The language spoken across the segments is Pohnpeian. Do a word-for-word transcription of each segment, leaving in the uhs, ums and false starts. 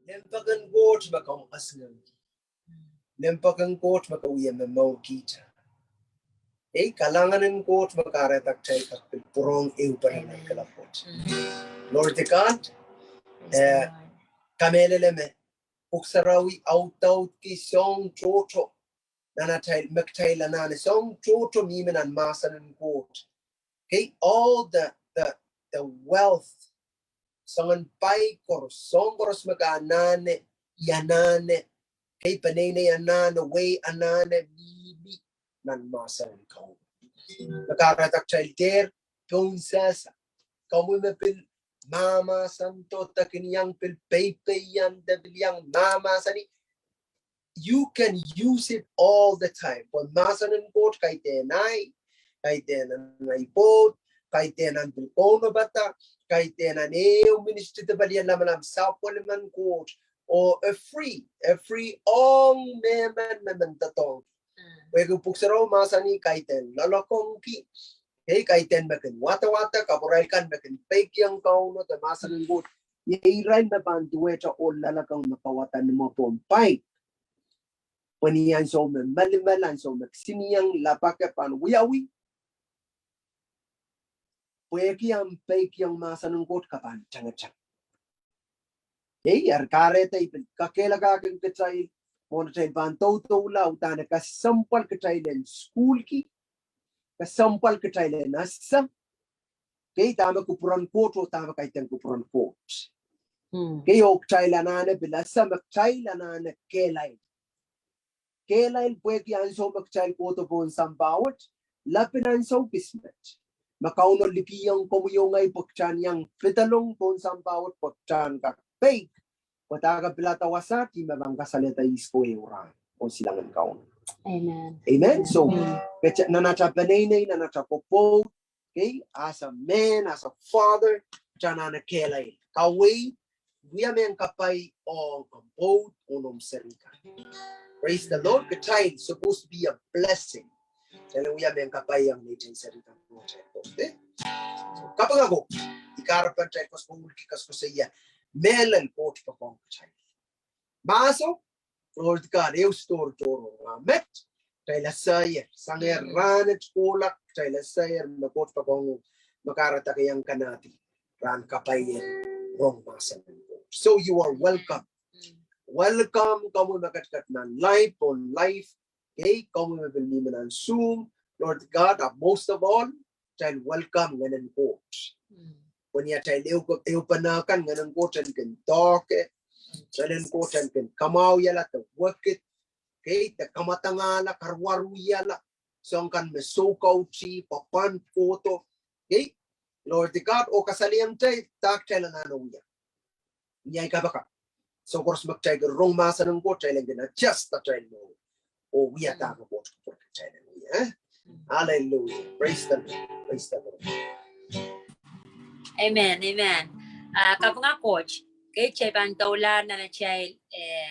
Limpoak en Koht me komw esingek. Limpoak en Koht me ke wie momourkihte. Ei, kalahngan en Koht me kahrehda kitail kak pil pwurehng ehupene nan kilang Koht. Glory to God. Eh, kamehlele me Pwuhk Sarawi audaudki soahng tohto nan atail, me kitail anahne, soahng tohto mihmi nan mahsen en Koht. Okay, all the, the, the wealth, soangen pai koaros, soahng koaros me ke anahne, I anahne, okay, peneinei anahne, wei anahne, mihmi nan mahsen en Kauno. Me kahrehda kitail dehr pohnseasa. Komwi me pil mahmahsen, doadoahk en iang pil peipeian de pil iang mahmahsani, you can use it all the time. Pwe mahsen en Koht kaidehn ahi, kaidehn nan ahi pwoud, kaidehn nan pil kaunopada, kaidehn nan ehu ministry de pali lamalam sapwellimen Koht, oh e free, e free ong mehmen me men doadoahngki. Pwehki Pwuhk Sarawi mahsanih kaidehn loalokongki, ei, kaidehn me kin wadawad, kapwurehng kan me kin peikiong Kauno de mahsen en Koht. Iei irail me pahn duwehte ohl loalokong me kawada ni mwo pohn pai. Pwe ni ansou me melimel, ansou me kisinieng lapake pahn wiawi, pwehki ahmw peikiong mahsen en Koht ke pahn tangatang. Ei, eri kahrehda I pil kakehlakahki kitail, mwohn atail pahn doudoula, udahn e kesempwal kitail en sukuhlki, kesempwal kitail en ese, okay, dahme kupwuren Koht oh dahme kaidehn kupwuren Koht. Okay, oh kitail anahne pil ese me kitail anahne kehlail. Kehlail pwehki ansou me kitail kohdo pohn sampah wet, lapin ansou kismet, me Kauno likiong komwi oh ngehi pwe kitail en iang pedolong pohn sampah wet pwe kitail en kak peik. Pwe dahkot pilada wasa, ihme pahn kasalehda ihs ko ehu rahn oh silangin Kauno. Amen. So, nan atail peneinei, nan atail pwopwoud, okay, as a man, as a father, kitail anahne kehlail. Kaweid, wia mehn kapai ong omw pwoud oh noumw serihkan. Praise the Lord. Kitail supposed to be a blessing. Kitail wia mehn kapai ong neitail serihkan. Kapinga ko, I kahrepen kitail koasokoasoia mehlel Koht poakohng kitail. Mahso, Lord God, ehu story tohrohr, met, kitail eseier, sang rahn et kohlak, kitail eseier me Koht poakohng, me kahrehda ke iang kanahdi rahn kapaier rong mahsen en Koht. So you are welcome. Welcome, komwi me ketiket nan live, on live, okay, komwi me pil mihmi nan Zoom, Lord God, and most of all, kitail welcome Ngehn en Koht. Pwe ni atail ehu, ehupene kan, Ngehn en Koht en kin doake, Ngehn en Koht en kin kamwahwihala de wekid, okay, de kamadangala, karuwaruwihala soahng kan me soukautih, pahn kohdo, okay, Lord God, oh kasalehiong kitail dahme kitail anahne wia. Ni ahi kapakap, soahng koaros me kitail kin rong mahsen en Koht, kitail en kin adjust atail mour oh wia dahme Koht kupwurki kitail en wia. Hallelujah. Praise the Lord. Praise the Lord. Amen, amen. Ah, kapinga Koht, okay, kitail pahn doula nan atail, eh,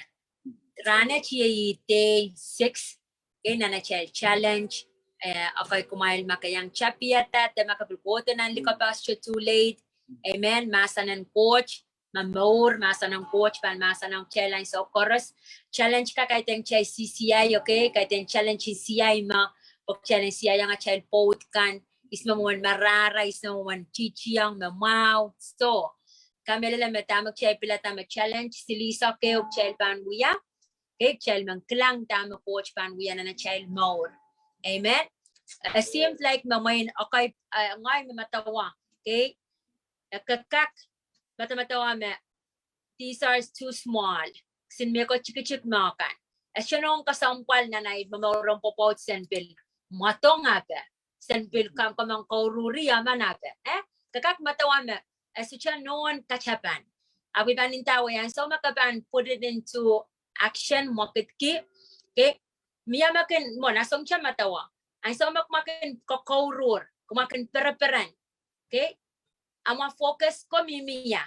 rahn et iei day six, okay, nan atail challenge, eh, okay, kumwail ma ke iang tapiada de ma ke pil kohdo nan likapastor too late. Amen. Mahsen en Koht me mour, mahsen en Koht pahn mahsanihong kitail ansou koaros. Challenge ka kaidehn kitail C C I, okay, kaidehn challenge en C I me, pwe kitail en C I ong atail pwoud kan, ihs me mwomwen marahra, ihs me mwomwen tihtiong me mwahu. So, kamehlele me dahme kitail pilada me challenge, silihsek ehu kitail pahn wia, okay, kitail men kilang dahme Koht pahn wia nan atail mour. Amen. It seemed like me mwein, okay, eh, ngehi me medewe, okay, eh, ke kak medemedewe me these are too small. Kisin mehkot tikitik me kan. E sohte nohn kesempwal nan ahi momour en pwopwoud sen pil mwadang ape, sen pil kamkamang kouruhri emen ape. Eh? Ke kak medewe me e sohte nohn katapan. Ahpw I pahn ndawei ansou me ke pahn put it into action, mwekidki. Okay? Mie me kin, mwo, nan soahng kitail medewe, ansou me kumwa kin kokouruhr, kumwa kin pereperen, okay, amwa focus ko mihmi ia?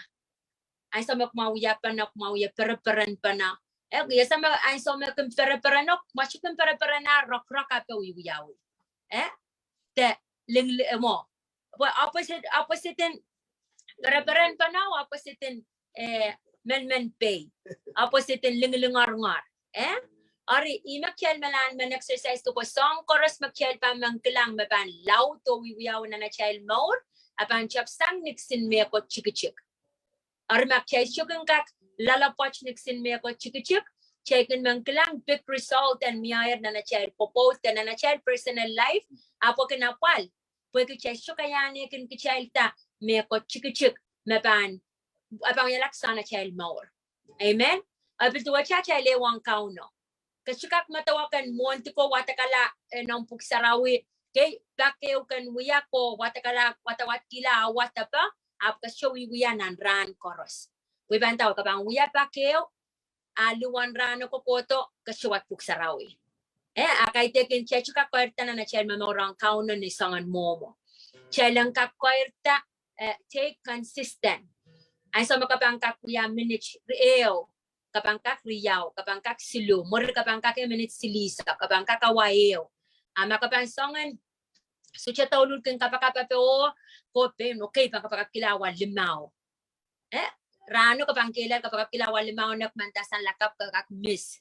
Ansou me kumwa wiapene, kumwa wie pereperenpene. Eh, ihs me ansou me kin perepereno, kumwa sohte kin pereperene rokorok ape wiewiawi. Eh? De ling, eh, mwo, pwe opposite, opposite en pereperenpene, opposite en, eh, men men pei. Opposite en lingilingoarngoar. Eh? Eri, ih me kitail me lahn men exercise ko, soahng koaros me kitail pahn men kilang me pahn laud oh wiewiawi nan atail mour, a pahn tepsang ni kisin mehkot tikitik. Eri ma kitail sohte kin kak loalopwoat ni kisin mehkot tikitik, kitail kin men kilang big result en mihier nan atail pwopwoud de nan atail personal life, ahpw e kin apwal. Pwehki kitail sohte kaiahnekin kitailda mehkot tikitik me pahn, a pahn wiahla sang atail mour. Amen. A pil duwehte atail ehu ong Kauno. Ke sohte kak medewe ken mwohndi ko wadekala, eh, nan pwuhk sarawi, kei, pak ehu ken wia ko wadekala, wadawadkihla, a wadawa, ahpw ke sohte wiewia nan rahn koaros. Pwe pahn dau, ke pahn wia pak ehu, a luhwen rahno kohkohdo, ke sohte wad pwuhk sarawi. Eh, a kaidehkin kitail sohte kak koirda nan atail momour ong Kauno ni soangen mwomwo. Kitail en kak koirda, eh, stay consistent. Ansou me ke pahn kak wia minit ehu, ke pahn kak riau, ke pahn kak siluh, mwuri ke pahn kak minit silihsek, ke pahn kak awa ehu. A ma ke pahn soangen sohte douluhl kin kapakap ape oh, ko pein, okay, pahn kapakapkihla awa limau. Eh, rahno ke pahn kehlail kapakapkihla awa limau, nek mandahsang lakapw ke kak miss.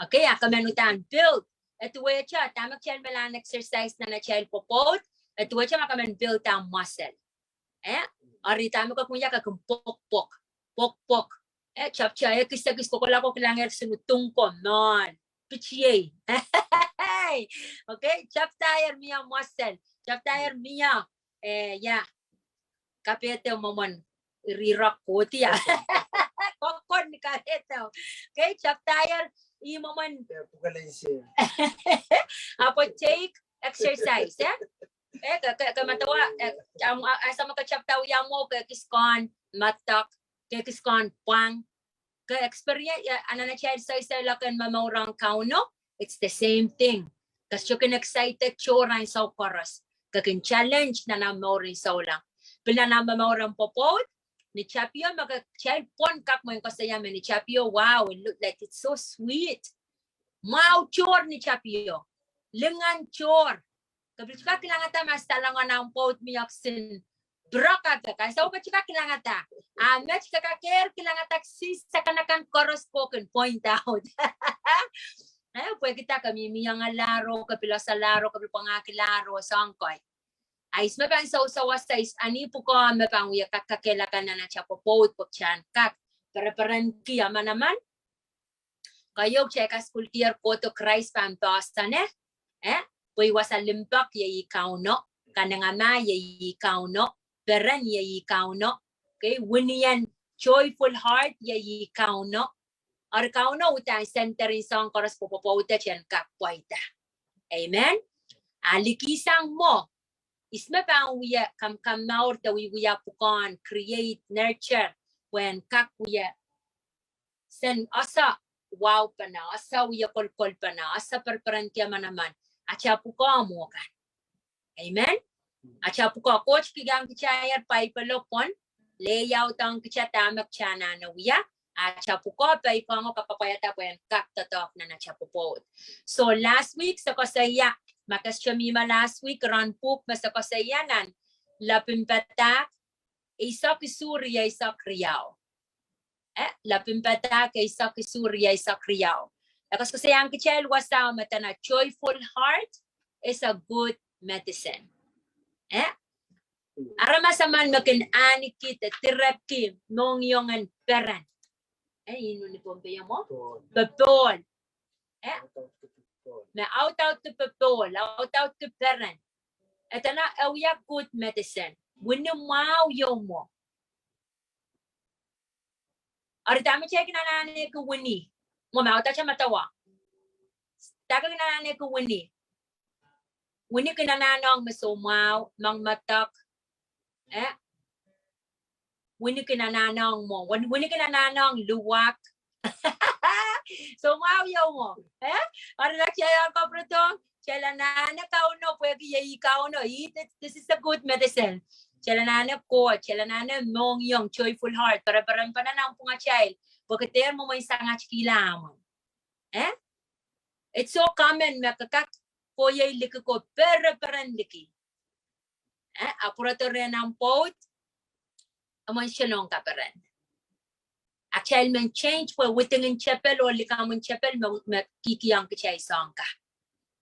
Okay, a ke men uhdahn build. E duwehte, dahme kitail me lahn exercise nan atail pwopwoud, e duwehte ma ke men build ahmw muscle. Eh, eri dahme ke kin wia, ke kin pwokpwok, pwokpwok. Eh, taptail ekis ekis, kokohla ko kilang ehr sinu tung ko mwohn. Pitiei. Okay, taptaier mie muscle. Taptaier mie, eh, ia. Kapehde mwomwen rirok kohdi a. Kokon ni kapehde. Okay, taptaier ih mwomwen. Ahpw take exercise, eh? Eh, ke, ke, ke medewe, eh, am, a, a, ansou me ke taptaier mwo, ke ekis kohn medek, ke ekis kohn pwang. Ke experience, eh, anahne kitail soisoi loale ken momour ong Kauno, it's the same thing. Ke sohte kin excited tohr ansou koaros. Ke kin challenge nan ahmw mour en souleng. Pil nan ahmw momour en pwopwoud, ni tapio me ke, kitail pwon kak mwein koasoia me ni tapio, wow, it look like it's so sweet. Mwahu tohr ni tapio. Lingan tohr. Ke pil sohte kak kilangada ma salongen ahmw pwoud mie kisin pirok ape. Ke sohte kak kilangada. A met ke kak ehr kilangada kisin sakanakan koaros, ko kin point out. Eh, pwehki dah, ke mihmi iang alahro, ke pil osalahro, ke pil pwangahkilahro, soahng koi. A ihs me pahn sousou, a ihs, a ni pwukoa me pahn wie kak kakehlaka nan atail pwopwoud pwe kitail en kak pereperenki manaman. Keieu, kitail kasukuhlkier kohdo Krais pahn poahsoan, eh? Eh? Pwe wasa limpoak iei Kauno, kanengamah iei Kauno, peren iei Kauno, okay, winien joyful heart iei Kauno. Eri Kauno uhdahn center en soahng koaros pwe pwopwoud en kak pweida. Amen. A likihsang mwo, ihs me pahn wie kamkamour de wiewia pwukoahn, create, nurture, pwe en kak wie sen ese wahupene, ese wie kolkolpene, ese pereperenki manaman, atail pwukoa mwo kan. Amen. Atail pwukoa, Koht kihong kitail Baibel pwon, lay out ong kitail dahme kitail anahne wia, atail pwukoa peikiong oh kapwaiada pwe en kak doadoahk nan atail pwopwoud. So last week se koasoia, ma ke sohte mihmi last week, rahn pwuhk me se koasoia nan Lapinpadahk eisek isuh rieisek riau. Eh, Lapinpadahk eisek isuh rieisek riau. E koasokoasoiahng kitail wasao me dene joyful heart is a good medicine. Eh? Aramas emen me kin ahneki de direpki mohngiong en peren. Eh, ih ni Pohnpei mwo? Popohl. Eh? Me audaudki popohl, audaudki peren. E dene e wia good medicine. Wini mwahu ieu mwo. Eri dahme kitail kin anahneki wini? Mwo, ma audaudki medewe. Dahme kin anahneki wini? Wini kin anahne ong me soumwahu, moangmedek. Eh? Wini kin anahne ong mwo. Wini, wini kin anahne ong luwak. Soumwahu ieu mwo. Eh? Eri ma kitail en kapwurodohng, kitail anahne Kauno pwehki iei Kauno. Ih, this, this is a good medicine. Kitail anahne Koht, kitail anahne mohngiong, joyful heart, pereperenpene nanpwungatail. Pwehki dehr mwomwen sangatkihla ahmw. Eh? It's so common me ke kak kohieng liki ko pereperen liki. Eh, a pwurodo rehn ahmw pwoud, e mwomwen soangen kaperen. A kitail men change pwe widingen tepel oh likamw en tepel me, me kihkihong kitail soang ka.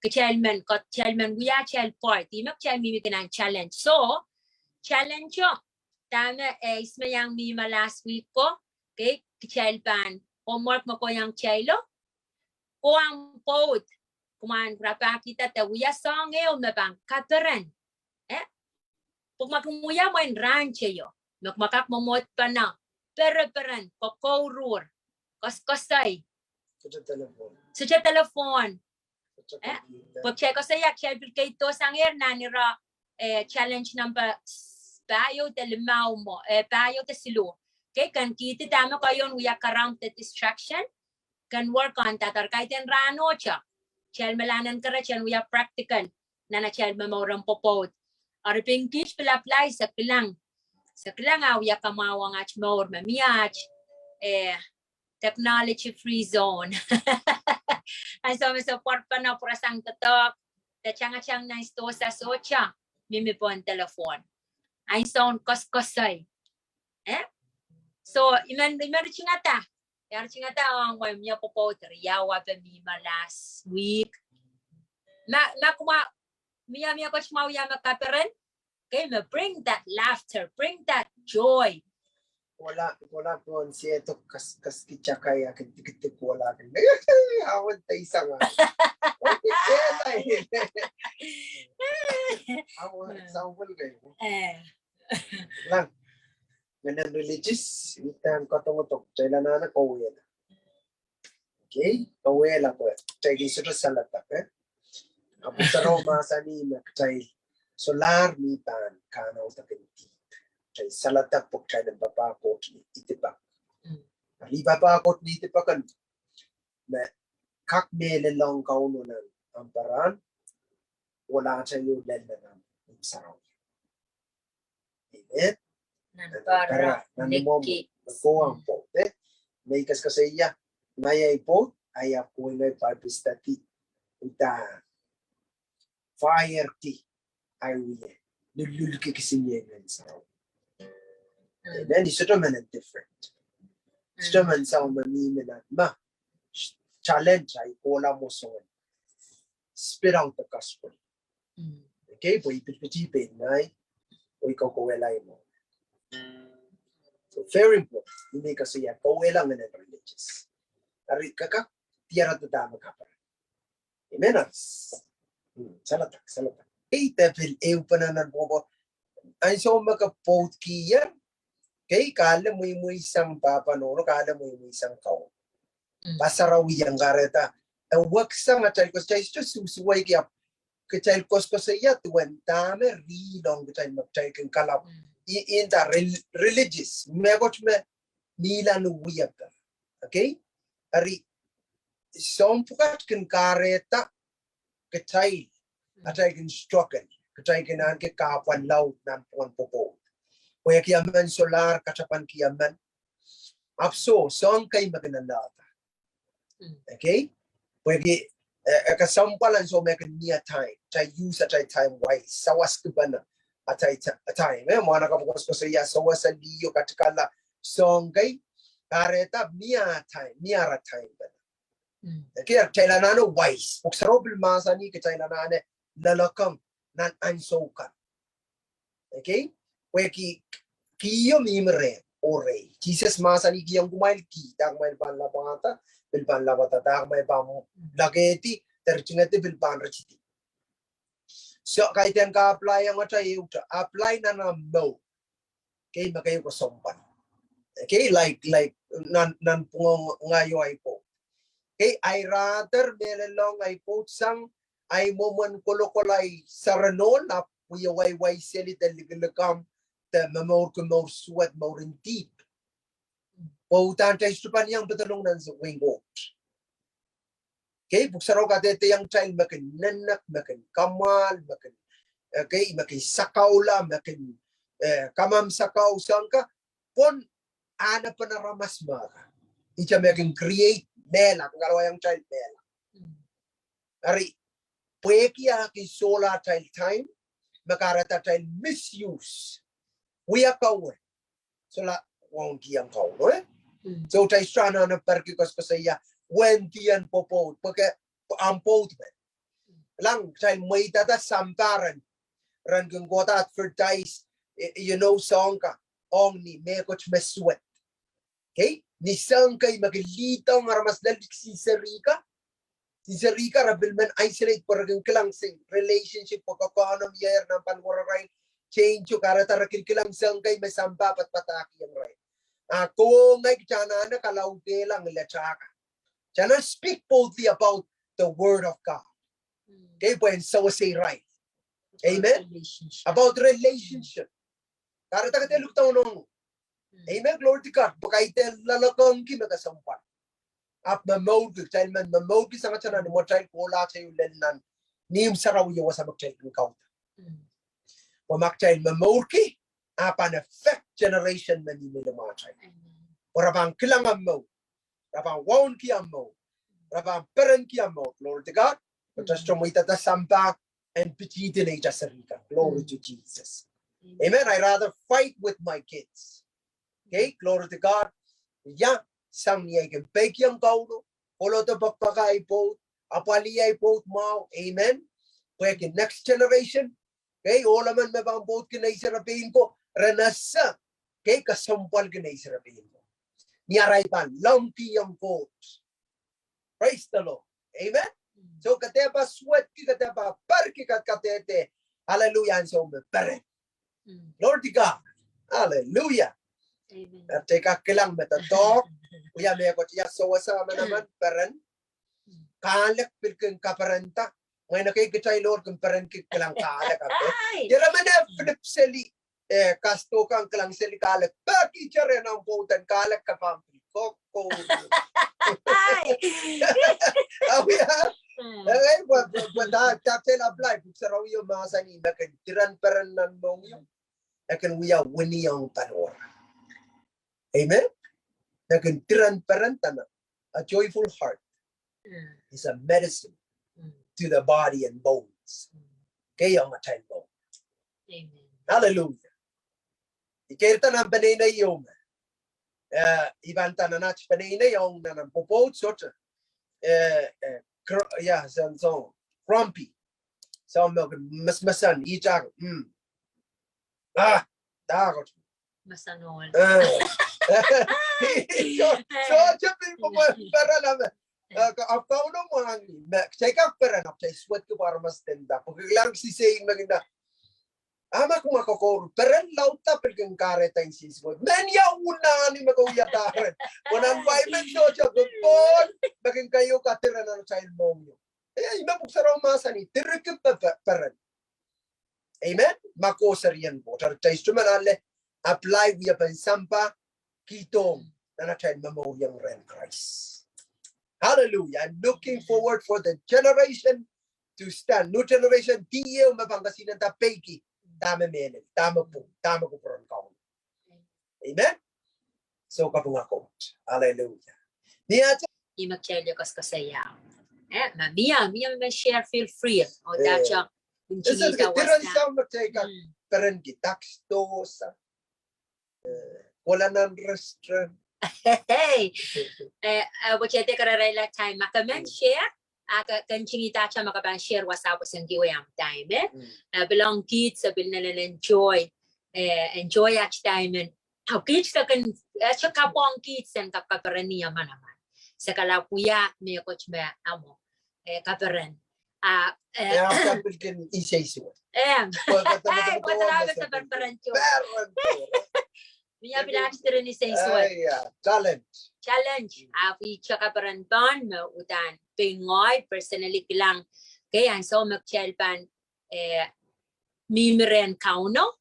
Kitail men, kitail men wia atail part, ihme kitail mihmi kin ahn challenge. So, challenge o, dahme, eh, I men iang mihmi last week ko, okay, kitail pahn homework me kohiong kitailo, kohiong pwoud, kumwail rapahkihda de wia soang ehu me pahn kaperen. Eh? Pwe kumwail kin wia mwein rahn teio, me kumwail kak mwomwohdpene, pereperen, kokouruhr, koaskoasoi, sohte telephone. Eh? Pwe kitail koasoia kitail pil keid dohsangehr nan ira, eh, challenge number s-, pahieu de limau mwo, eh, pahieu de siluh. Okay, ken kihdi dahme kohiong wia karaun de distraction. Ken work on that, eri kaidehn rahn ohte. Kitail me lahn en kere kitail wia practical nan atail momour en pwopwoud. Eri pwe kiht pil apply, se kilang. Se kilang a wia kamwahwong aht mour me mie aht, eh, technology free zone. Ansou me se pwarpene pwurasang doadoahk, de tangatang nan sidohsa sohte mihmi pohn telephone. Ansoun koaskoasoi. Eh? So, I men, I men ritingada. I ritingada ong why mie pwopwoud eri ia wahpe mihmi last week. Ma, ma kumwail, mie, mie koht ma wia me kaperen. Okay, me bring that laughter, bring that joy. Kohla, kohla pohn sehdo kas, kas kitakai a kin dikdik kohla kin. Awen teisanga. Awen soang pwel kai. Eh. Lang. Ngehn en religious, I men kadohng doadoahk, kitail anahne kauwehla. Okay, kauwehla pwe kitail kin sohte saledek, eh? Ahpw Pwuhk Sarawi mahsanih me kitail solahr mi pahn kahnauda kin dihp. Kitail saledek pwe kitail en papah Koht ni dipak. Eri papah Koht ni dipak en me kak mehlel ong Kauno nan omw pahn rahn, oh lel atail lel nan omw sarawi. Amen. Nan omw pahn rahn, nan omw pahn rahn, me kohiong pwoud, eh? Me I koasokoasoia, ngehi ahi pwoud, ahi ahpw kohiong ngehi Bible study, uhdahn fire di, ahi wie, lullulki kisiniei Ngehn Sarawi. Amen. I sohte men en different. I sohte men soang me mihmi nan ma challenge ahi kohla mwoson. Spit out the gospel. Okay, pwe I pitipiti pein ngehi, oh I kak kauwehla ih mwo. So very important. I men koasoia kauwehla ngehn en religious. Eri kak diarada dahme kaperen. Amen. Saledek, saledek. Ei, de pil ehu pene nan pwopwoud. Ansou me ke pwoudkihong, okay, ke ale mweimwei sang pahpa nohno, ke ale mweimwei sang Kauno. Pahpa sarawi iang kahrehda e weksang atail koasokoasoia, kitail koasokoasoia duwen dahme rihlong kitail me kitail kin kalap. I, inda religious mehkot me mihla ni wiepe. Okay? Eri soahng pwukat kin kahrehda kitail, atail kin struggle, kitail kin ahneki kahpwal laud nan pwuhken pwopwoud. Pwehki emen solahr katapanki emen. Ahpw soh, soahng kei me kin alehda. Okay? Pwehki, eh, kesempwal ansou me kin mie time, kitail use atail time wise, sawaskipene atail time, eh, mwahnakapw koasokoasoia sawasa liho katikala soahng kei, kahrehda mie time, mie ara time pene. Okay, kitail anahne wise. Pwuhk Sarawi pil mahsanih kitail anahne loalokong nan ansou kan. Okay? Pwehki kio mihmi reh oh rehi. Sises mahsanihkihong kumwail ki, dah kumwail pahn lapwahda, pil pahn lapwahda, dah kumwail pahn lokehdi, de ritingedi, pil pahn ritidi. So, kaidehn ke apply ong atail ehute, apply nan omw mour. Okay, me keieu kesempwal. Okay, like, like, nan, nanpwungen ngehi oh ahi pwoud. Okay, I rather mehlel ong ahi pwoud sang ahi mwomwen kolokol ahi saranohl, ahpw wie waiwai seli de likilikamw de momourki mour suwed, mour en dihp. Pwe uhdahn kitail sohte pahn iang pedolong nan wehin Koht. Okay, Pwuhk Sarawi kadehdehiong kitail me kin nennennek, me kin kamwahl, me kin, okay, me kin sakaula, me kin, eh, kamamsakau soahng ka, pwon ahnepen aramas mehla. Ihte me kin create mehla, kin kahluwaiong kitail mehla. Eri, pwehki a kin sohla atail time, me kahrehda atail misuse. Wia kawe. Solahr wauneki ong Kauno, eh? So kitail sohte anahne perki koasoakoasoia, wendien pwopwoud, pwehki ahmw pwoud me. Kilang, kitail mweidada sampah ren, ren kin kohda advertise, eh, you know, soahng ka, ong ni mehkot me suwed. Okay? Ni soahng kei me kin lead ong aramas lel, sin serihka. Sin serihka re pil men isolate pwe re kin kilang se relationship pwe kokohn om ier nan paliwararail. Change o kahrehda re kin kilang soahng kei me sampah padapadahkihong irail. A kowe ngehi kita anahne kalaudehla ngiletahka. Kita anahne speak boldly about the word of God. Okay, pwehn sewese irail. Amen. About relationship. Kahrehda ke dehr lukdaun ong. Amen. Glory to God. Pwe ke dehr loalokongki me kesempwal. Ahpw momourki, kitail men momourki sang kitail nan imwatail, kohlahte ieu lel nan ni imw sarawi o wasa me kitail kin kauda. Pwe ma kitail momourki, a pahn affect generation me mihmi limwahtail. Pwe re pahn kilang ahmw mour. Re pahn wauneki ahmw mour. Re pahn perenki ahmw mour. Glory to God. Pwe kita sohte mweidada sampah en pitihdi neitail serihka. Glory to Jesus. Amen. I rather fight with my kids. Okay, glory to God. Ia, sang ni ahi kin peikiong Kauno, kohdo poakpoake ahi pwoud, apwalih ahi pwoud mwahu. Amen. Pwehki next generation. Okay, ohl emen me pahn pwoudki nei serepein ko, re nda se. Okay, kesempwalki nei serepein ko. Ni arail pahn longkihong Koht. Praise the Lord. Amen. So ke dehr pahn suwedki, ke dehr pahn perki kadkadehde. Hallelujah, ansou me peren. Glory to God. Hallelujah. Eri kitail kak kilang me doadoahk, wia mehkot, ia sewese manaman peren. Kahlek pil kin kaperenda. Mwein ekei kitail ohl kin perenki kilang kahlek ape. Ira men e flip seli, eh, kasto kan kilang seli kahlek. Peki jere nan pwouden kahlek ke pahn pil koko. Awia. Eh, pwe, pwe, pwe da, da kitail apply, pwuhk sarawi o mahsanih me kin diren peren nan mohngiong, e kin wia wini ong paliwar. Amen. Me kin diren peren dene, a joyful heart is a medicine to the body and bones. Kei ong atail mour. Hallelujah. I keirda nan peneinei ieu me, eh, i pahn nda nan aht peneinei ong nan pwopwoud sohte, eh, eh, gr-, ia, soangen soahng, grumpy. Soahng me kin mesmesen, ihte, mm. Ah, da kot. Mesanohl. Eh. So, sohte pil pwopwoud peren me. Eh, ka, ahpw Kauno mwahngih me kitail kak peren, ahpw kitail suwedki pwe aramas de nda. Pwe kilang sise me kin nda, a ma kumwa kokour, peren laudla pil kin kahrehda insensuwed. Men ia unani me ke wia peren. Pwe nan Baibel sohte pil pohn me kin keieu kadiren nan atail mohngiong. Eh, ih me pwuhk sarawi mahsanih, direki pe, pe, peren. Amen. Ma ko serien Koht, eri kitail sohte men ale apply wiepen sampah, kihdohng nan atail momouriong rehn Krais. Hallelujah. I'm looking forward for the generation to stand. New generation, D A, me pahn kasalehda peiki dahme mehlel, dahme pwung, dahme kupwuren Kauno. Amen. So kapinga Koht. Hallelujah. Mie ahte? Ih me kitail koasoakoasoia. Eh, ma mie, mie me share, feel free. Oh, that's all. Diren soahng me kitail kak perenki, duck store, eh, kohla nan restaurant. Hey. Eh, eh, wehwehki karairaila time. Ma ke men share, a ke, ke ntingihda ma ke pahn share wasa pwe sangki wehwehki time, eh. Eh, pil ong kids, eh, pil nelen enjoy, eh, enjoy aht time. Ahpw kids ke kin, eh, sohte kapwong kids en kak kapereni manaman. Se kalap wia mehkot me amwo, eh, kaperen. Ah, eh, eh, ahpw pil kin insensuwed. Eh, pwe katail pil peren. Mie pil aht diren insensuwed. Eh, ia, challenge. Challenge. Ahpw ihte kaperen pahn me uhdahn pein ngehi personally kilang. Okay, ansou me kitail pahn, eh, mihmi rehn Kauno.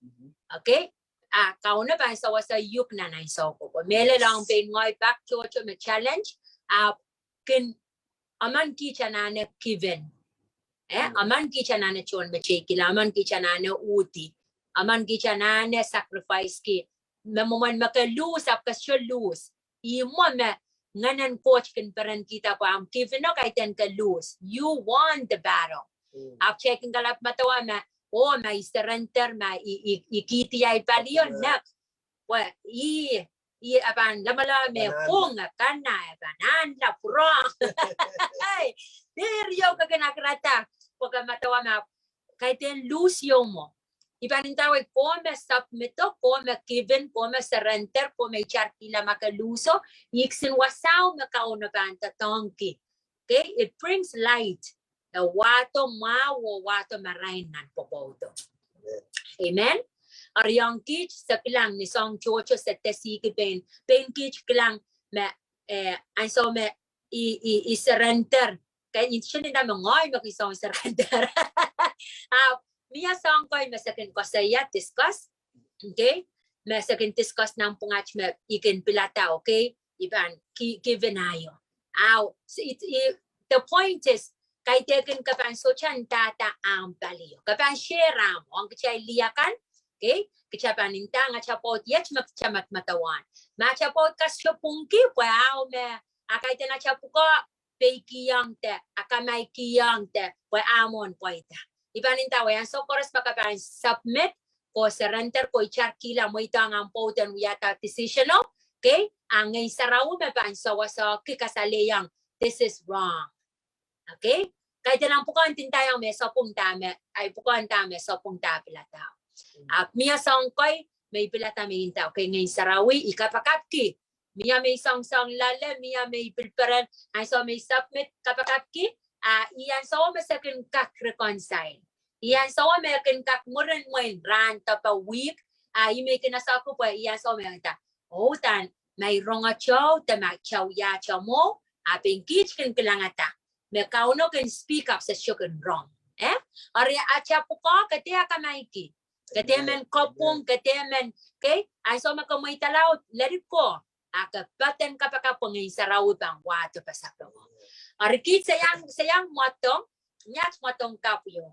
Okay. Ah, Kauno pahn sewese uhk nan ansou ko. Pwe mehlel ong pein ngehi pak tohto me challenge. Ahpw kin, emen kiht anahne given. Eh, emen kiht anahne tohnmeteikihla, emen kiht anahne uhdi, emen kiht anahne sacrifice ki. Me mwomwen me ke lose, ahpw ke sohte lose. Ih mwo me Ngehn en Koht kin perenkihda pwe ahmw given o kaidehn ke lose. You won the battle. Ahpw kitail kin kalap medewe me, oh, ma I surrender, ma I, I, I kihdi ahi palio, nek. Pwe ih I e pahn lamalam me pwung, e kanahnla, pahn ahnla pwurehng. Ei, dehr ieu ke kin akirada, pwe ke medewe ma kaidehn lose ieu mwo. I pahn ndahwei, kowe me submit-o, kowe me give in, kowe me surrender, kowe me itarkihla ma ke lose-o, I kisin wasao me Kauno pahn doadoahngki. Okay, it brings light. E wahdo mwahu oh wahdo marain nan pwopwoud. Amen. Eri ong kiht, se kilang ni soahng tohto se tesihki pein, pein kiht kilang me, eh, ansou me I, I, I surrender. Ke intention inda me ngehi me ke soang surrender. Ah, mie soahng kei me se kin koasoia, discuss. Okay? Me se kin discuss nan pwungat me I kin pilada, okay? I pahn ki, give in aio. Au, so it, it, the point is, kaidehkin ke pahn sohte ndahda ahmw palio. Ke pahn share ahmw, ong kitail lih akan, okay? Kitail pahn ndahng atail pwoud iet me kitail medemedewe. Ma atail pwoud kasapwungki, pwe ahu me, a kaidehn atail pwukoa, peikiong de, a kamaikiong de, pwe a mwohn pweida. I pahn ndahwei ansou koaros ma ke pahn submit, ko surrender, ko itarkihla, mweidohng ahmw pwoud en wiahda decision-o, okay? A Ngehn Sarawi me pahn sewese ki kasalehiong, this is wrong. Okay? Kaidehn ahmw pwukoa ndinda iang me sapwung da me, ahi pwukoa nda me sapwung da pilada. Ahpw mie soahng kei me I pilada me I nda, okay, Ngehn Sarawi, I kapakapki. Mie me I soangsoang loale, mie me I pil peren, ansou me I submit kapakapki, a, I ansou me se kin kak reconcile. I ansou me kin kak mwurin mwein rahn, depe, wihk, a, I me I kin esehki pwe I ansou me nda, oh, dan, ma I rongehte, de ma kitail wiahte mwo, a pein kiht kin kilangada me Kauno kin speak up, se sohte kin rong. Eh? Eri atail pwukoa, ke dehr akamaiki. Ke dehr men kapwung, ke dehr men, okay? Ansou me ke mweidala, let it go. A ke peden kapakap pwe Ngehn Sarawi pahn wahdo pasapeng. Eri kiht se iang, se iang mwadong, ni aht mwadong kapw ieu.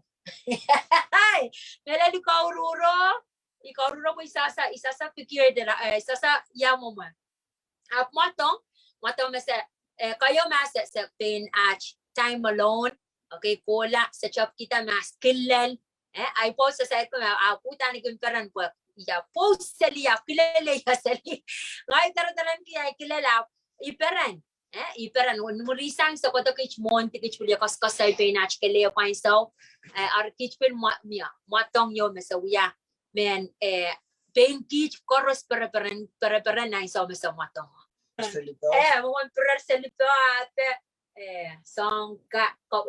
Mehlel I kaururo, I kaururo pwe I sasa, I sasa pikir de la, eh, I sasa ia mwomwe. Ahpw mwadong, mwadong me se, eh, kaio ma se, se pein aht time alone, okay, kohla, se topkihda ma se kilel, eh, ahi pwoud se saikinte, a pwuhda ni kin peren pwe, ia pwoud seli, a kilel ia seli. Ngehi doadoahngki ahi kilel, a I peren, eh, I peren, oh, mwurin sang se kohdo kiht mwohn, kiht pil koasoakoasoi pein aht kelehpw ansou, eh, eri kiht pil mwa, mie, mwadong ieu me se wia, men, eh, pein kiht koaros pereperen, pereperen ansou me se mwadong. Eh, mwohn perer selipe, a de, eh, soang ka, ko.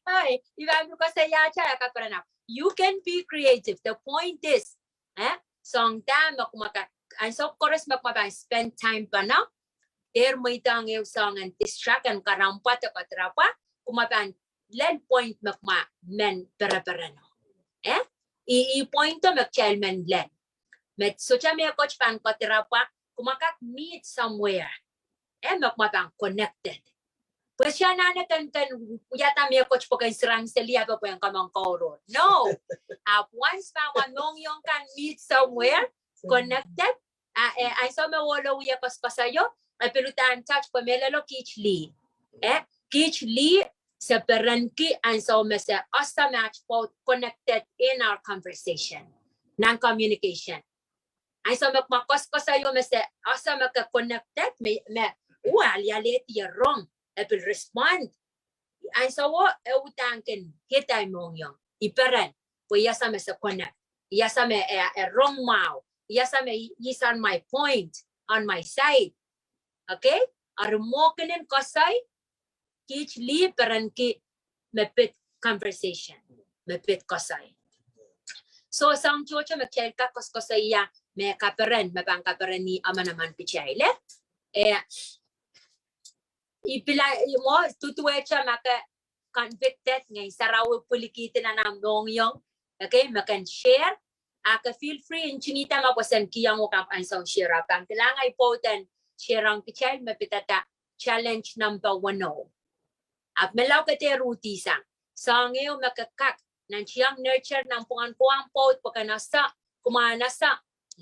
Ai, I pahn pil koasoia atail kaperen ahpw. You can be creative. The point is, eh, soang da me kumwa kak, ansou koaros me kumwa pahn spend time pahn, dehr mweidohng ehu soangen distract en karahn pwukat, kadirapwa, kumwa pahn lel point me kumwa men perepereno. Eh? I, I point o me kitail men lel. Me sohte mehkot pahn kadirapwa, kumwa kak meet somewhere. Eh, me kumwa pahn connected. Pwe sohte anahne ken, ken wiahda mehkot pwe ken sirang seli ahpw pwe en kamang kauro. No. Ahpw once ma kumwa mohngiong kan meet somewhere, connected, a, eh, ansou me ohlo wie koasoakoasoio, e pil uhdahn touch pwe mehlelo kiht lih. Eh, kiht lih, se perenki ansou me se ese me aht pwoud connected in our conversation. Non-communication. Ansou me kumwa koasoakoasoio me se ese me ke connected, me, me, ua, alialehdi e rong, e pil respond. Ansou o, e uhdahn kin hit ahi mohngiong. I peren, pwe I ese me se connect. I ese me, eh, eh, rong mwahu. I ese me he is on my point, on my side. Okay? Eri mwo kinen koasoi, kiht lih perenki me pid conversation, me pid koasoi. So, soang tohto me kitail kak koasoakoasoia, me kaperen, me pahn kapereni emenemen kitail, eh? Eh, I pil, I mwo, duduwehte ma ke convicted, Ngehn Sarawi pwilikihdi nan ahmw mohngiong, okay, me ken share, a ke feel free ntingihda ma pwoson kihong uhk ahmw ansou share, a pahn kilang ahi pwoud en share ong kitail me pidada challenge number one o. Ahpw menlau ke dehr uhdisang. Soang ehu me ke kak, nan tiong nurture, nan pwungen kowe ahmw pwoud pwe ken ese, kumwa en ese,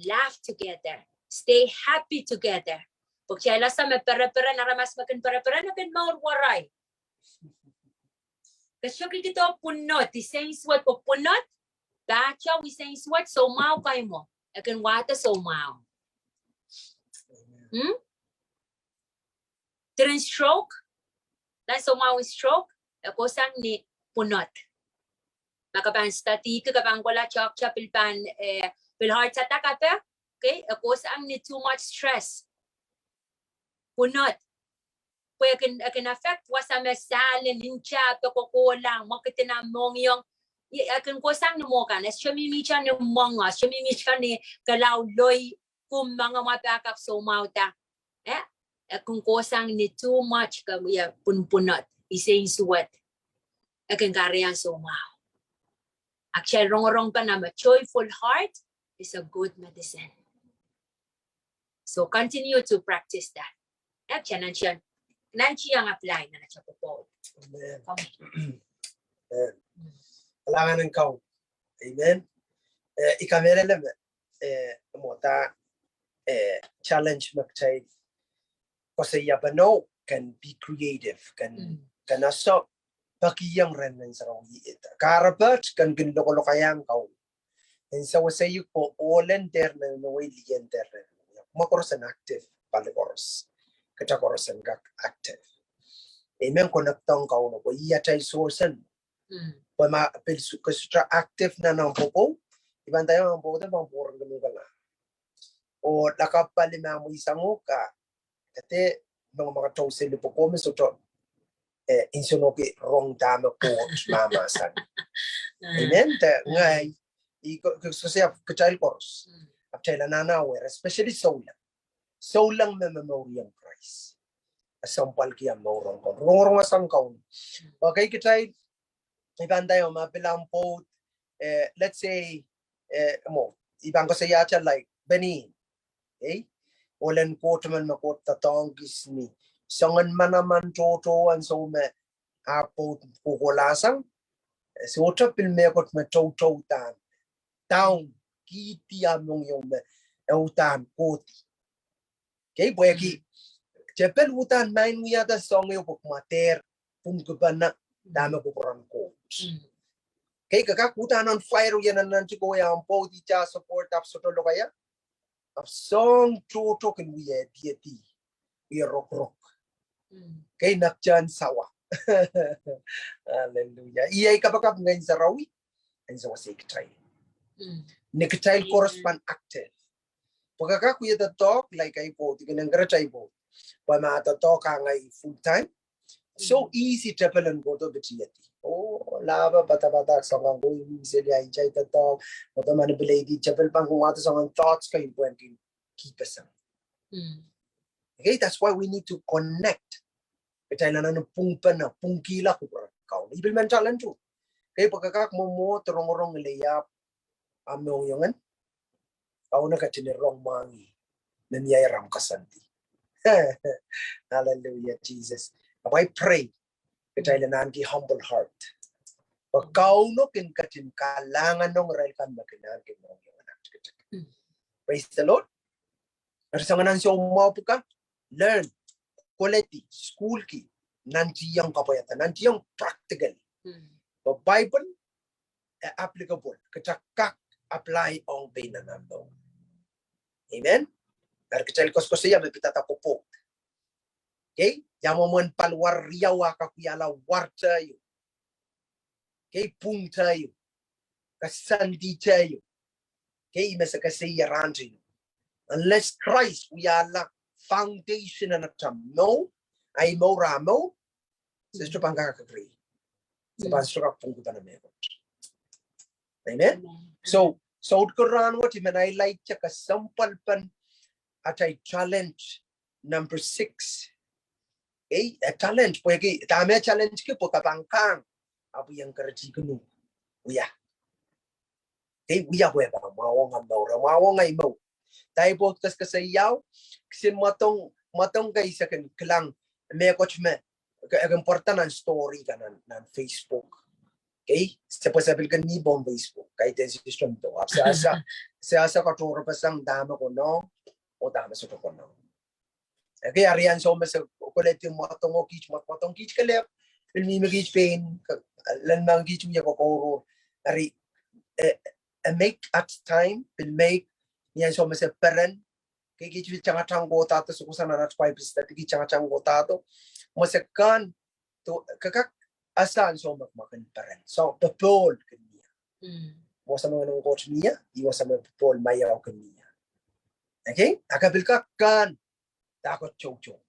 laugh together, stay happy together. Pwe kitail ese me pereperen, aramas me kin pereperen, e kin mour werei. Ke sohte kihdo pwunod, I sensuwed pwe pwunod, pahtou I sensuwed, soumwahu kaimwo, e kin wahdo soumwahu. Hmm? During stroke, nan soumwahu en stroke, e kohsang ni pwunod. Ma ke pahn study, ke pahn kohla tohto pil pahn, eh, pil heart attack ape, okay, e kohsang ni too much stress. Pwunod. Pwe e kin, e kin affect wasa me sahl, niuhte, pwe kohkohla, mwekid en mohngiong. E kin kohsang ni mwo kan, e sohte mihmihte ni mwohngo, e sohte mihmihte ni kalauloi, kumwail mwohn mwahu pahkap soumwahuda. Eh? E kin kohsang ni too much ka, ia, pwunpwunod, ise insuwed. E kin karian soumwahu. Actually, rongorong pahn a joyful heart is a good medicine. So continue to practice that. Actually, nan tian, nan tian apply, nan tian popo. Amen. Amen. Amen. Amen. Eh, I kamehlele me, eh, mwo da, eh, challenge me kitail koasoiapene, can be creative, can, can also peki iang rehn Ngehn Sarawi. Kahrepe kan kin lokolokaiahng Kauno. En sewese ih ko olen dehr nan wei lien dehr nan. Mwo koaros en active, pali koaros. Kitail koaros en kak active. Amen, connect ong Kauno, pwe ih atail source en. Pwe ma pil su, ke sohte active nan omw popo, I pahn nda omw popo de pahn boring ke lukala. Oh lakapw pali ma mwi sang o ka, kete mengmeng ka tou seli popo me sohte, eh, insonoki rong dahme Koht mahmahsanih. Amen. De ngehi, I ko, ko, so se ahpw kitail koaros. Ahpw kitail anahne aware, especially souleng. Souleng me momouriong Krais. A sounpwong ki a mour ong Kauno. Rongorong sang Kauno. Okay, kitail, I pahn nda ma pil omw pwoud, eh, let's say, eh, mwo, I pahn koasoiahte like, Benin. Okay? Olen Koht men me Koht doadoahngki ni soangen manaman tohto ansou me ahpw pwoud kohkohlasang. Eh, sohte pil mehkot me toutou dan. Down, kihdi ah mohngiong me, eh, uhdahn kohdi. Okay, pwehki tepel uhdahn maing wiahda soangen pwuhk me dehr pwungkipene dahme kupwuren Koht. Okay, ke kak uhdahn on fire, wia nan nantiko, wia omw pwoud, ita support, ahpw sohte lokaia. Ahpw soahng tohto kin wie diedi, wie rokorok. Okay, naktan sawa. Hallelujah. Iei kapakap Ngehn Sarawi en sewese kitail. Ni kitail koaros pahn active. Pwe ke kak wia doadoahk, like ahi pwoud, I kin encourage ahi pwoud. Pwe ma doadoahk ah ngehi full time. So easy tepel en kohdo pitiedi. Oh, lahpo padapadahk soangen koi seli ah itai doadoahk. Kohdo manipulate, tepel pahn kumwail soangen thoughts kei pwehn kin kihpeseng. Okay, that's why we need to connect. Kitail anahne pwungpene, pwungkihla kupwuren Kauno. I pil men challenge. Okay, pwe ke kak mwomwohd rongorong leia omw mohngiong en, Kauno ketin rong mwahngih me mie iramkasandi. Hallelujah, Jesus. Ahpw I pray kitail en ahneki humble heart. Pwe Kauno kin ketin kalahngan ong irail kan me kin ahneki mohngiong en aktikitik. Praise the Lord. Eri soangen ansou mwahu pwukat, learn, koledi, sukuhlki, nantihong kapwaiada, nantihong practical. Pwe Bible, eh, applicable, kitail kak apply ong pein nan omw mour. Amen. Eri kitail koasoakoasoia me pidada pwopwoud. Okay, ia mwomwen paliwar riau ah kak wiahla wartehieu. Okay, pwungtehieu. Kasanditehieu. Okay, I mese kesei iei rahntehieu. Unless Christ wiahla foundation en atail mour, ahi mour, ah mour, se sohte pahn kak agree. Se pahn sohte kak pwungkihpene mehkot. Amen. So, so sohte rahnwet I men highlight kesempwalpen atail talent number six. Okay, a talent, pwehki dahme talentki? Pwe ke pahn kang, ahpw I encourage kinu, wia. Okay, wia pwe pahn mwahuwong omw mour, mwahuwong ahi mour. Dahme I pwoud kesekesehieu, kisin mwadong, mwadong kei se kin kilang mehkot me, e kin pwarada nan story kan nan, nan Facebook. Okay, se pwe se pil kin ni pohn Facebook, kaidehn system do. Ahpw se ese, se ese katohrepeseng dahme konehng, oh dahme sohte konehng. Okay, eri ansou me se koledi mwadong, oh kiht mwadong, mwadong kiht kelehpw, pil mihmi kiht pein, ke, len mehn kiht wia kokourohr. Eri, eh, eh, make at time, pil make, ni ansou me se peren, Kei, kei, kei tangatang kohdahdo, sukosang nan at Bible study, kei tangatang kohdahdo. Mese kan, to, kak, kak, asan so mak, mak kin peren. So, popohl kin mie. Wasa me ngehnen Koht mie, ih wasa me popohl maiau kin mie. Okay? A ke pil kak kan, dahkot toutou.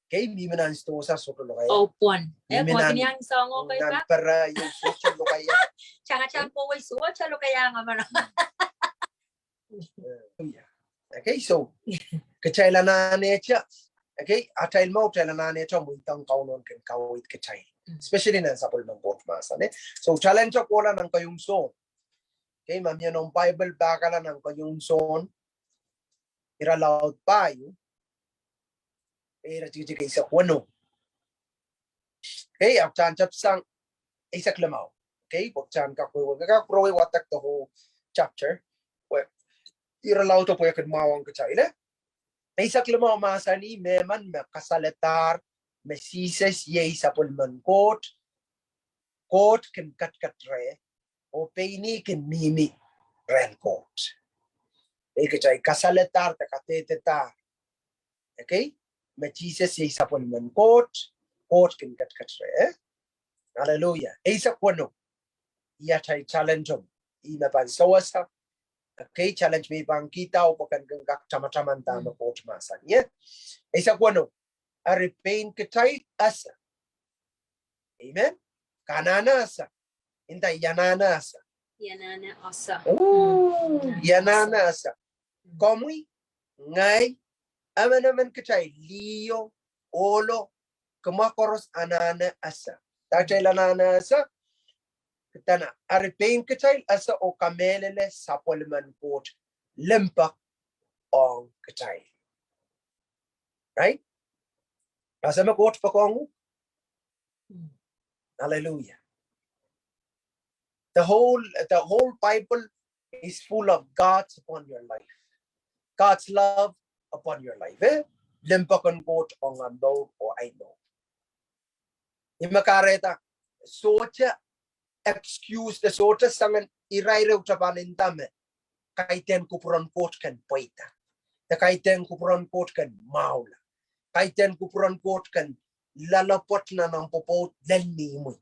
Kei, mihmi nan sitohsa sohte lokaia. Oh, pwon. Eh, mihmi nan, nan pere, io, sohte lokaia. Tangatang kohwei sohte lokaia ngamana. Yeah. Okay, so, kitail anahnehte. Okay, atail mwahu kitail anahnehte mweidohng Kauno en kin kaweid kitail. Especially nan sapwellimen Koht mahsen, eh. So, challenge kohla nan keieun Sohn. Okay, ma mie noumw Bible pahkala nan keieun Sohn. Irelaud pahieu. Iretikitik eisek weneu. Okay, ahpw kitail tepsang eisek limau. Okay, pwe kitail kak wehwe, kak pwurehng wadek the whole chapter. Pwe irelaud pwe kin mwahuong kitail, eh. Eisek limau mahsanih, mehmen me kasalehdahr me Sises iei sapwellimen Koht, Koht kin ketiket reh, oh pein ih kin mihmi rehn Koht. Eh, kitail kasalehdahr de kadehdedahr. Okay? Me Sises iei sapwellimen Koht, Koht kin ketiket reh, eh? Hallelujah. Eisek weneu. Ih atail challenge om. Ih me pahn sewese. Okay, challenge me I pahn kihda oh pwe ke kin kak tamataman dahme Koht mahsanih, eh? Eisek weneu. Eri pein kitail ese. Amen. Ke anahne ese. Nda, I anahne ese. I anahne ese. Oh, I anahne ese. Komwi, ngehi, emenemen kitail, liho, ohlo, kumwa koaros anahne ese. Dahkot kitail anahne ese. Kitail, eri pein kitail ese oh kamehlele sapwellimen Koht limpoak ong kitail. Right? Ese me Koht poakohng uhk. Hallelujah. The whole, the whole Bible is full of God's upon your life. God's love upon your life. Eh? Limpoak en Koht ong omw mour oh ahi mour. Ih me kahrehda sohte excuse de sohte soangen irair ehu te pahn nda me kaidehn kupwuren Koht kin pweida. De kaidehn kupwuren Koht kin mwahula. Kaidehn kupwuren Koht kin loalopwoat nan omw pwopwoud lel ni imwi.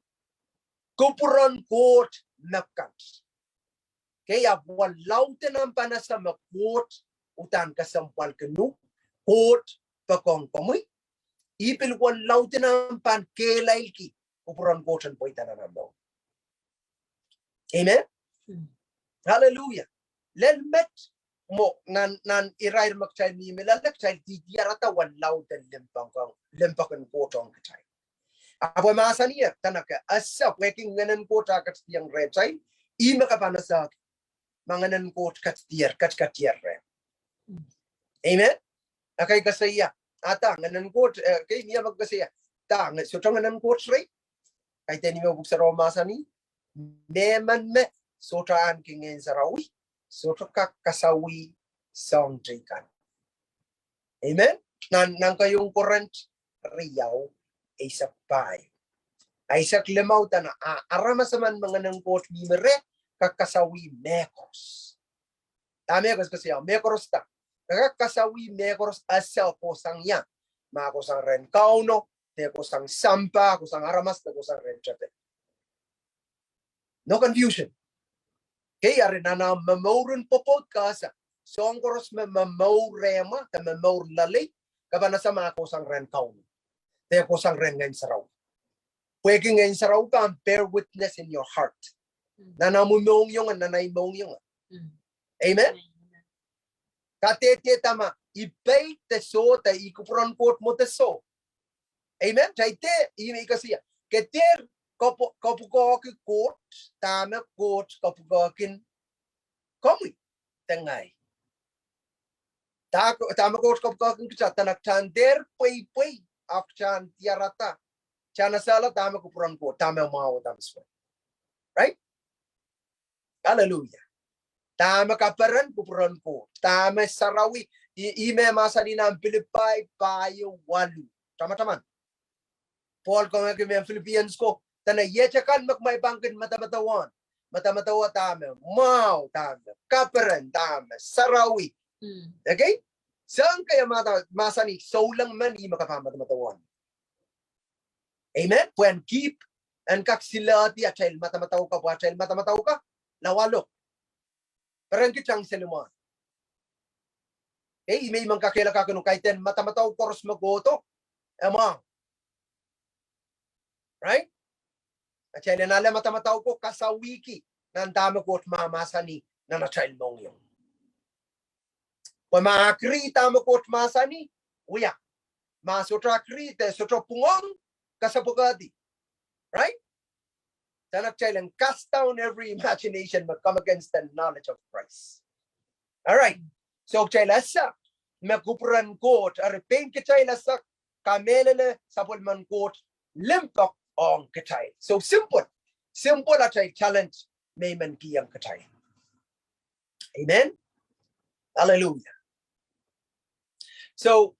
Kupwuren Koht mepwukat. Kei, ahpw wasa laud en omw pahn ese me Koht uhdahn kesempwalki uhk, Koht poakohng komwi. Ih pil wasa laud en omw pahn kehlailki kupwuren Koht en pweida nan omw mour. Amen. Hallelujah. Lel met mwo nan, nan irair me kitail mihmi loale, kitail didiarada wasa laud en limpoak, limpoak en Koht ong kitail. Ahpw e mahsanih, dene ke ese pwehki Ngehnen Koht a ketidiong rehtail, ih me ke pahn esehki ma Ngehnen Koht ketidier, ketiketier reh. Amen. Ekei koasoia, a dah Ngehnen Koht, eh, kei mie me koasoia, dah Ngehn, sohte Ngehnen Koht reh. Kaidehn ih me Pwuhk Sarawi mahsanih, mehmen me sohte ahneki Ngehn Sarawi, sohte kak kasawih soahng teikan. Amen. Nan, nan keieun Korint riau, eisek pahieu. Eisek limau dene, a, aramas emen me Ngehnen Koht mihmi reh, kak kasawih mehkoaros. Dahme e koasokoasoia, mehkoaros dah. Kak kasawih mehkoaros ese kohsang ia. Ma kohsang rehn Kauno, de kohsang sampah, kohsang aramas, de kohsang rehn tepel. No confusion. Kei, eri nan omw momouren pwopwoud ke ese, soahng koaros me momour rehmw, de momour loalei, ke pahn ese ma kohsang rehn Kauno. De kohsang rehn Ngehn Sarawi. Pwehki Ngehn Sarawi pahn bear witness in your heart. Nan omw mohngiong, nan ahi mohngiong. Amen. Kadehdehda ma, I pei de soh, de I kupwuren Koht mwo de soh. Amen. Kitail dehr, ih me I koasoia. Ke dehr kop-, kopwukoahki Koht, dahme Koht kopwukoahkin komwi de ngehi. Dah, dahme Koht kopwukoahkin kitail, dene kitail dehr pweipwei, ahpw kitail diarada. Kitail esehla dahme kupwuren Koht, dahme mwahu, dahme soh. Right? Hallelujah. Dahme kaperen kupwuren Koht. Dahme sarawi, i, ih me mahsanih nan Pilipai pahieu waluh. Tamataman. Pohl kongehki mehn Philippians ko. Dene iet akan me kumwail pahn kin medemedewe. Medemedewe dahme mwahu, dahme kaperen, dahme sarawi. Okay? Soang kei e mahsanih, souleng men ih me ke pahn madamadau ong. Amen. Pwe en keep, en kak silehdi atail madamadau ka, pwe atail madamadau ka lawalo. Peren kitang selimwa. Ei, me I men kakehlaka kin kaidehn madamadau koaros me kohdo, e mwahu. Right? Atail en ale madamadau ko kasawihki nan dahme Koht mahmahsanih nan atail mohngiong. Pwe ma agree dahme Koht mahsanih, wia. Ma sohte agree de sohte pwung ong, kasapwekehdi. Right? Dene kitail en cast down every imagination that come against the knowledge of Christ. All right. So kitail ese me kupwuren Koht, eri pein kitail ese kamehlele sapwellimen Koht limpoak ong kitail. So simple. Simple atail challenge me I men kihong kitail. Amen. Hallelujah. So,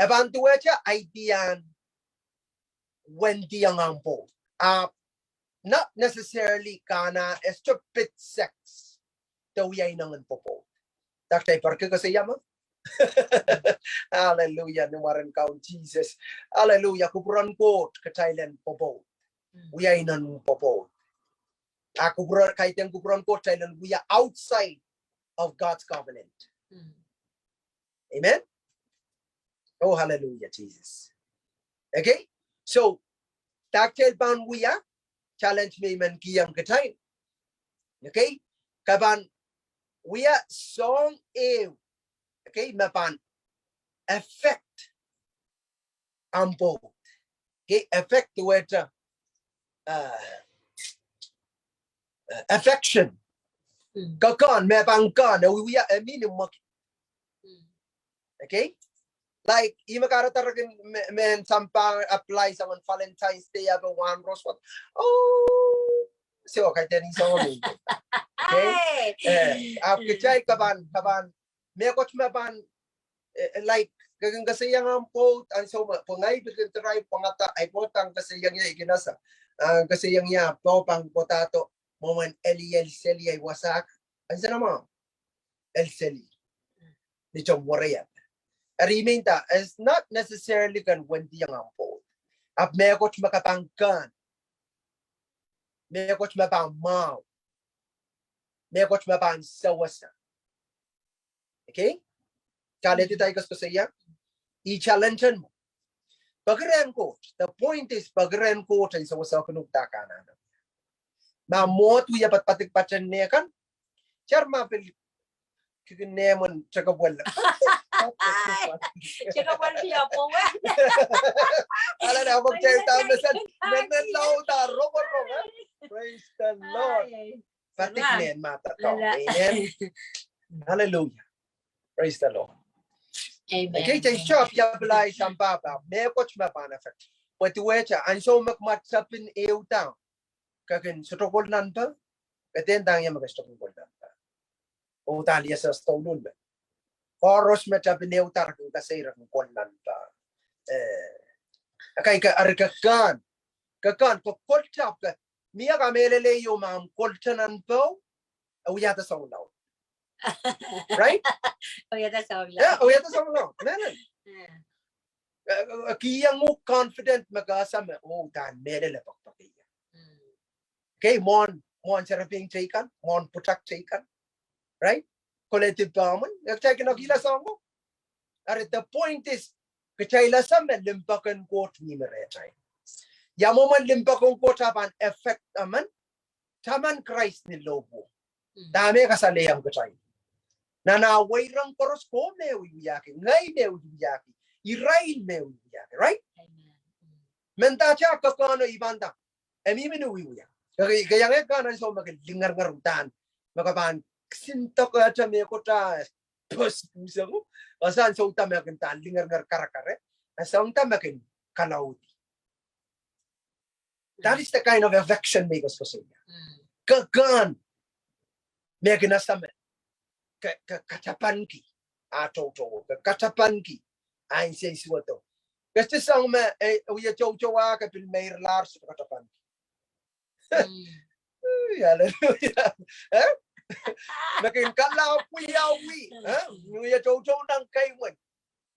e pahn duwehte idea en wendiong omw pwoud. Ah, not necessarily kana e stupid sex. De wia inengen pwopwoud. Dah kitail pahn kak koasoia me? Hallelujah, ni mwaren Kaun Sises. Hallelujah, kupwuren Koht kitail en pwopwoud. Mm. Wia inengen pwopwoud. Ah, kupwuren, kaidehn kupwuren Koht kitail en wia outside of God's covenant. Mm. Amen. Oh, hallelujah, Jesus. Okay? So, dah kitail pahn wia, challenge me I men kihong kitail. Okay? Ke pahn wia soahng ehu. Okay? Me pahn affect omw pwoud. Okay? Affect wehte, uh, uh, affection. Mm. Kekehn, me pahn kehn, e wia, e mihmi mwekid. Mm. Okay? Like, ihme kahrehda re kin me, mehn sampah apply sang Valentine's Day, ahpw wahn rose water. Oh, so, kaidehn I sang me. Okay? Hey. Eh, ahpw kitail ke pahn, ke pahn, mehkot me pahn, eh, like, ke kin koasoiong omw pwoud, ansou me, pwe ngehi pil kin try pwangada, ahi pwoud pahn koasoiong ie, I kin ese. Ah, koasoiong ie, pwe pahn pwodahdo, mwomwen eli, eli, seli, ahi wasa, ansou me, el seli. Ni tohn were ia. Eri I men nda, it's not necessarily ken wendiong omw pwoud. Ahpw mehkot me ke pahn kehn. Mehkot me pahn mwahu. Mehkot me pahn sewese. Okay? Kitail ese dahme I koasokoasoia? I challenge mwo. Peki rehn Koht. The point is, peki rehn Koht en sewese kin uhda kanano. Ma mwohd wia padapadikpatehn neh kan, tar ma pil kikine mwen tekepwel. Tekepwel pia powe. Ala na pok cai ta mesen, mesen lau ta roko roko. Praise the Lord. Ai. Padik nen mata tong. Amen. Hallelujah. Praise the Lord. Amen. Okay, kitail stop ia apply sampah pahpa. Mehkot me pahn affect. Pwe duwehte, ansou me ke mat sapin ehu down. Ke kin sohte kol nan peh. Ke dehn ndahng ie me ke sohte kin kol nan peh. Oh, dahlia sehse doulul me. Koaros me tapin ehu down re kin koasoi re kin kol nan peh. Eh. Akai ke, eri ke kehn. Ke kehn, ke kol tap ke. Mie kamehlele ieu ma omw kol nan peh, e wiahda soangen laud. Right? E wiahda soangen laud. Yeah, e wiahda soangen laud. Amen. Yeah. Eh, eh, kihong uhk confident me ke ese me, oh, dahn mehlel e pekipeki ie. Mm. Okay, mwohn, mwohn serepein teikan, mwohn pwutak teikan. Right? Koledi pamon, e kitail kin okihla soangen. Eri the point is, kitail ese me limpoak en Koht mihmi rehtail. Ia mwomwen limpoak en Koht e pahn affect emen, taman Krais ni lohpwuo. Mm. Dahme kasalehiong kitail. Nan ah weirong koaros, komw me wiwiahki, ngehi me wiwiahki, irail me wiwiahki, right? Amen. Mm. Mendahte ke kehn oh I pahn nda, e mihmi ni wiewia. Ke, ke iang kehn ansou me ke lingeringer uhdahn. Me ke pahn kisin doke ata mehkot ah pos pwuseng. Ese ansou da me kin dahn lingeringer karakar. Ese ansou da me kin kalaudi. That is the kind of affection me I koasokoasoia. Mm. Ke kehn. Me kin ese me ke, ke katapanki ah toutou, ke katapanki ah nsensuwed. Ke sohte sang me, eh, wie toutou ah ke pil meirlahr, sohte katapanki. Mm. Hallelujah. Eh? Me kin kalapw wiawi, eh? Ni e toutou nan keieu,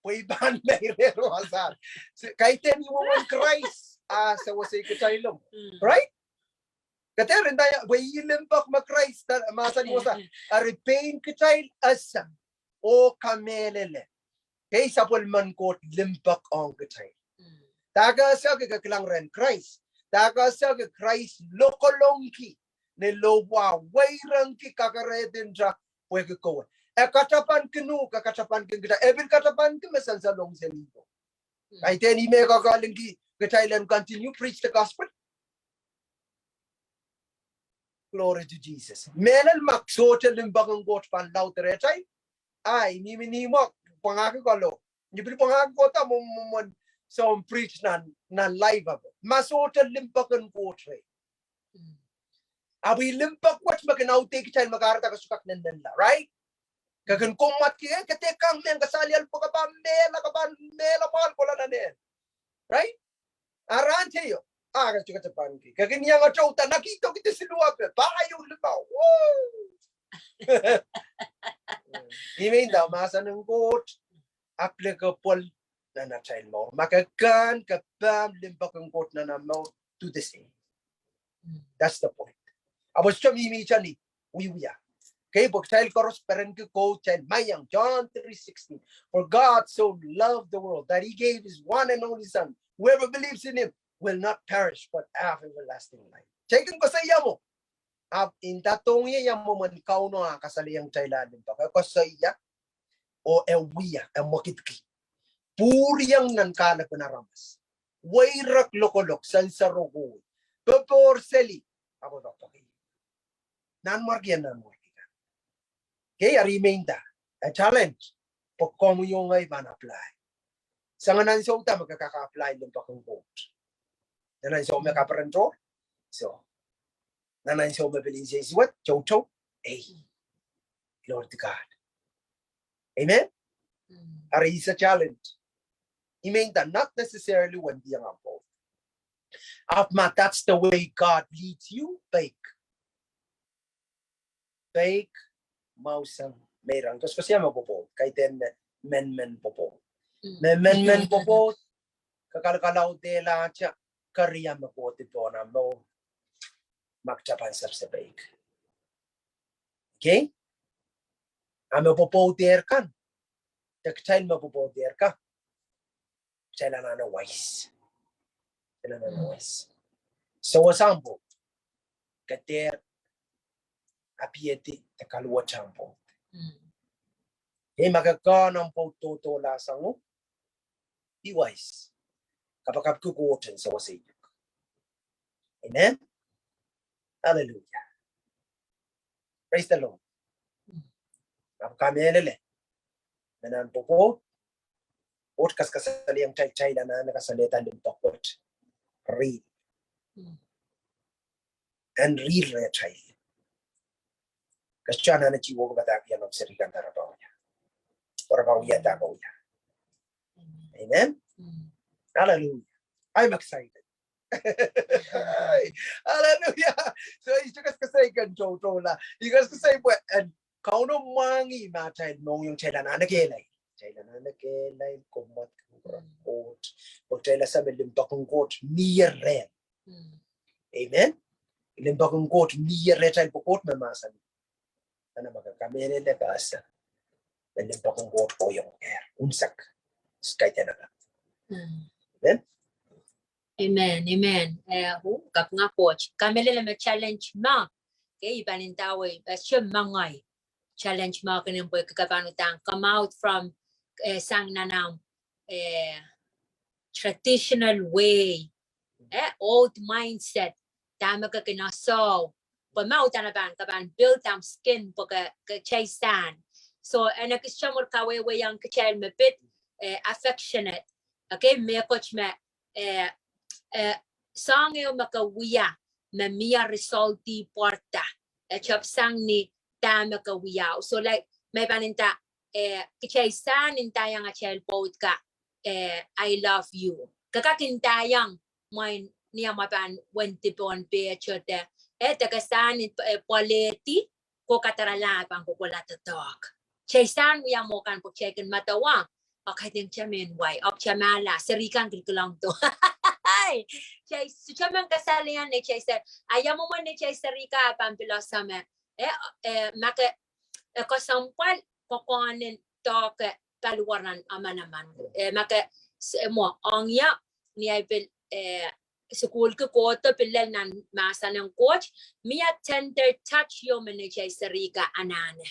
pwe I pahn meirong wasahn. Se, kaidehn I mwomwen Krais, ah, sewese kitail mwo. Right? Ke dehr inda, pwe I limpoak me Krais, mahsanih wasa, eri pein kitail ese oh kamehlele. Kei sapwellimen Koht limpoak ong kitail. Dahke ese ke, ke kilang rehn Krais. Dahke ese ke, Krais lokolongki ni lohpwu, weirongki kakerehdi nta pwehki kowe. E katapankin uhk, e katapankin kitail. E pil katapanki me sansalong seli ko. Kaidehn ih me kakahlengki kitail en continue preach the gospel. Glory to Jesus. Mehlel ma sohte limpoak en Koht pahn laud rehtail, ah, I mihmi ni mwo, pwangahki kolo. I pil pwangahki kohda mwomwen, mwomwen soun preach nan, nan live ape. Ma sohte limpoak en Koht reh. Ahpw ih limpoak wet me kin audehki kitail me kahrehda ke sohte kak nennenla, right? Ke kin kommwatki, eh, ke dehr kang mehn kasaliel pwe ke pahn mehla, ke pahn mehla mwahl kohla nan ehl. Right? A rahn teio, ah, ke sohte katapanki. Ke kin iang ato uhdahn, aki toki de siluh ape, pahieu limau. Woo! Ih me inda mahsen en Koht applicable nan atail mour. Ma ke kang, ke pahn limpoak en Koht nan ahmw mour, do the same. That's the point. Ahpw sohte mihmi tani, wiewia. Kei pwe kitail koaros perenki Koht, kitail maiang, John three sixteen. For God so loved the world that he gave his one and only Son. Whoever believes in him will not perish but have everlasting life. Kitail kin koasoia mwo. Ahpw inda dohngie ia mwomwen Kauno ah kasalehiong kitail ah limpoak. E koasoia, oh e wia, e mwekidki. Pwuriong nan kahlepen aramas. Weirek lokolok, sansal rokoi. Popohr seli, ahpw e pahn poakpoake. Nanmwarki, nanmwarki kan. Kei, eri ih me inda, a challenge, pwe komwi oh ngehi pahn apply. Sang nan ansou da me ke kak apply limpoak en Koht. Nan ansou me kaperen tohr. So, nan ansou me pil insensuwed, toutou, ei. Glory to God. Amen? Eri it's a challenge. Ih me inda, not necessarily wendiong ahmw pwoud. Ahpw ma that's the way God leads you, peik. Peik, mwahusang, meirong. Koasoakoasoia me pwopwoud, kaidehn me menmen pwopwoud. Me menmen pwopwoud, ke kalkalaudehla ahte, keria me kohdi pohn ahmw mour. Ma kitail pahn sehse peik. Okay? A me pwopwoudehr kan, de kitail me pwopwoudehr kan, kitail anahne wais. Kitail anahne wais. Sewese ahmw pwoud, ke dehr apiedi de kaluwet ahmw pwoud. Ei, ma ke kak ahmw pwoud dohdohla sang uhk, be wise. Kapakapki Koht en sewese uhk. Amen. Hallelujah. Praise the Lord. Ahpw kamehlele, me nan pwopwoud, Koht kaskasalehiong kitail, kitail anahne kasalehda limpoak wet. Real. En real rehtail. Ke sohte anahne tihwong padahk iang omw seri kan da re pahn wia. Re pahn wia dahme wia. Amen. Hallelujah. I'm excited. Hallelujah. So, I sohte kaskasai ken toutoula. I kaskasai pwe en Kauno mwahngih ma kitail mohngiong, kitail anahne kehlail. Kitail anahne kehlail, kommwad Koht. Pwe kitail ese me limpoak en Koht mie rehtail. Amen. Limpoak en Koht mie rehtail pwe Koht me mahsanih, a ma ke kamehlele, ke ese me limpoak en Koht kohiong ehr unsek. Amen. Amen, amen. Eh, uh, kapinga Koht. Kamehlele me challenge ma. Okay, I pahn ndawei, eh, se mengei. Challenge ma kenen pwe ke pahn uhdahn come out from, eh, sang nan ahmw, eh, traditional way. Eh, old mindset. Dahme ke kin aso. Pwe ma uhdahn pahn, ke pahn build ahmw skin, pwe ke, ke kitail sahn. So, ene kis samwur kawehwehiong kitail me pid, eh, affectionate. Okay, mehkot me eh, eh, soahng ehu me ke wia, me mie result pwarada. Eh, tepsang ni dahme ke wia. So, like, me pahn nda, eh, kitail sahn ndaiong atail pwoud ka, eh, I love you. Ke kak ndaiong mwein ni ahmw pahn wendi pohn pehtote. Eh, de ke sahn, eh, pwalehdi, ko kadarala pahn kohkohla doadoahk. Kitail sang wia mwo kan pwe kitail kin medewe, oh I think kitail men wai, oh kitail mahla, serihkan kilkilangdo. Kitail, kitail men kasalehiong nei kitail se, a ia mwomwen nei kitail serihka pahn pil ese me, eh, eh, ma ke, eh, kesempwal, kokohnen doahke paliwar en manaman. Eh, ma ke, s-, eh, mwo, ong ia, ni ahi pil, eh, sukuhlki kohdo pil lel nan mahsen en Koht, mie tender touch ieu me nei kitail serihka anahne.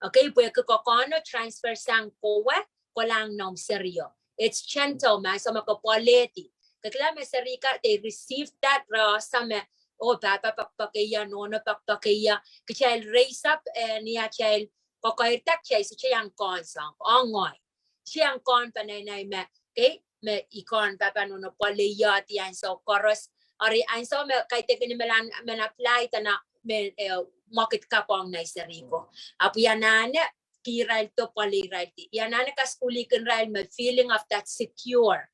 Okay, pwehki kokohno transfer sang kowe, kolahng noumw serio. It's gentle, ma ansou me ke pwoalehdi. Ke kilang me serihka, they receive that, re ese me, oh, pahpa poakepoake ia, nohno poakepoake ia. Kitail raise up, eh, ni atail kokoirda kitail sohte iang kohn soang, ong ngehi. Sohte iang kohn pahn nei nei me, okay, me I kohn pahpa nohno pwoalehiedi ansou koaros. Ari ansou me kaidehkin me lel, me apply dene me, eh, mwekid kapw ong nei serihko. Ahpw I anahne kihraildo, pwoaleiraildi. I anahne kasukuhlihkin irail me feeling of that secure.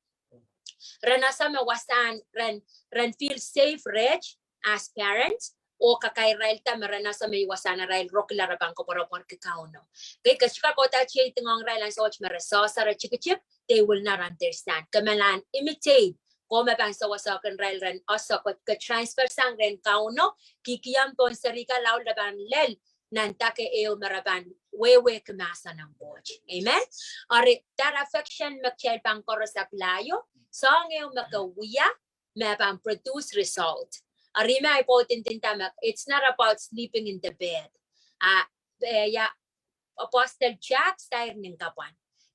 Ren ese me wasahn, ren, ren feel safe reht as parents, oh kakairailda me ren ese me I wasahn arail rokila re pahn koapworopworki Kauno. Okay, ke sohte kak kohda kitail idingohng irail ansou wet me re sehse re tikitik, they will not understand. Ke men lel imitate, ko me pahn sewese kin irail ren ese ke, ke transfer sang rehn Kauno, kihkihong pohn serihka lao re pahn lel nan dake ehu me re pahn wehwehki mahsen en Koht. Amen. Ari, that affection me kitail pahn koaros apply-o, soahng ehu me ke wia, me pahn produce result. Ari me ahi pwoud ndinda me, it's not about sleeping in the bed. Ah, eh, ia, Apostle Jack sair nin kapwan.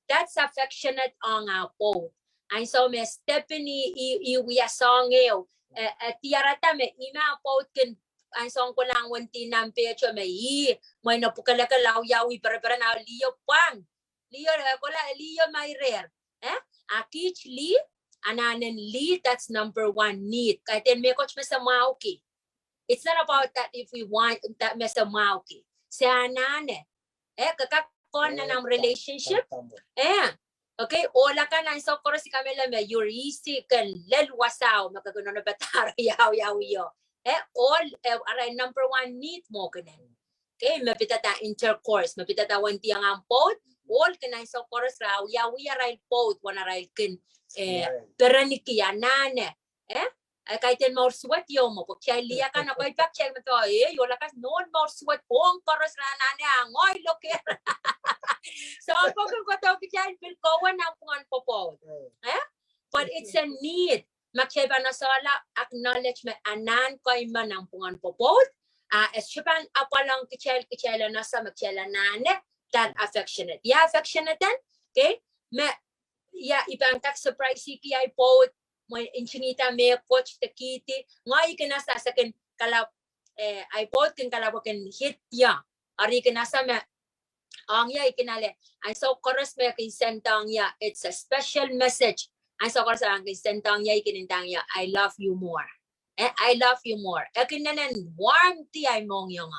That's affectionate ong ah pwoud. Ansou me step in I, I, I wia soahng ehu, eh, eh, diarada me I me ah pwoud kin, ansou kolahng wendi nan pehto me I, mwein pwukelekela ia I pereperen ah liho pwang. Liho, eh, kola liho mairer. Eh? A kiht lih, anahnen lih, that's number one need. Kaidehn mehkot me se mwahuki. It's not about that if we want that me se mwahuki. Se anahne. Eh, ke kak kohn nan omw relationship. Eh. Okay, ohl akan ansou koaros I kamehlele me you're easy, ke lel wasao, me ke kin onopadahr ia, ia, ia. Eh, ohl, eh, arail number one need mwo kin en. Okay, me pidada intercourse, me pidada wendiong ahmw pwoud, ohl kin ansou koaros re wiawi arail pwoud, wen arail kin, eh, perenki anahne. Eh? Eh, kaidehn mour suwed ieu mwo, pwe kitail lih akan, okay, pak kitail me doh, eh, ohl akan nohn mour suwed, pwong koaros re anahne, ah ngehi lokaia. So, pwe kin kohdo kitail pil kowe nanpwungen pwopwoud. Eh? But it's a need. Ma kitail pahn esehla acknowledge me anahn kei me nanpwungen pwopwoud, ah, e sohte pahn apwalong kitail, kitail en ese me kitail anahne, that affectionate. Ia affectionate en, okay? Me, ia, I pahn kak surprise-ki ahi pwoud, mwein ntingihda mehkot de kihdi, ngehi kin ese se kin kalap, eh, ahi pwoud kin kalap kin hit ia. Ari kin ese me, ong ia I kin ale, ansou koaros me kin send ong ia, it's a special message. Ansou koaros me kin send ong ia, I kin ndahng ia, I love you more. Eh, I love you more. E kin nenen warmth ahi mohngiong.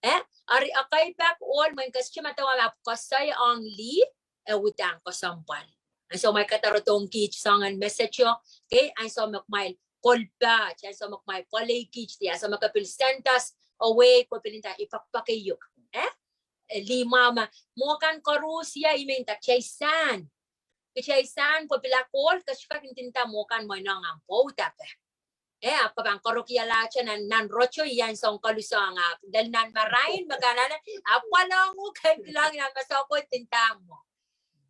Eh, ari ekei pak ohl mwein ke sohte medewe me ahpw koasoi ong lih, e uhdahn kesempwal. Ansou me I kadarodohng kiht soangen message-o, okay, ansou me kumwail kolpehte, ansou me kumwail pwoalei kiht, ansou me ke pil send us away, ke pil nda I poakepoake uhk. Eh? Eh, lih mwahu me, mwo kan koaros ia I men nda kitail sahn. Kitail sahn pwe pil ah kohl, ke sohte kak ndinda mwo kan mwein ong ahmw pwoud ape. Eh, ahpw ke pahn karokialahte nan, nan roto ia ansou koluhsang ahpw, lel nan marain, me ke anahne, apwalong uhk, ke kilang nan me sohte ko ndinda mwo.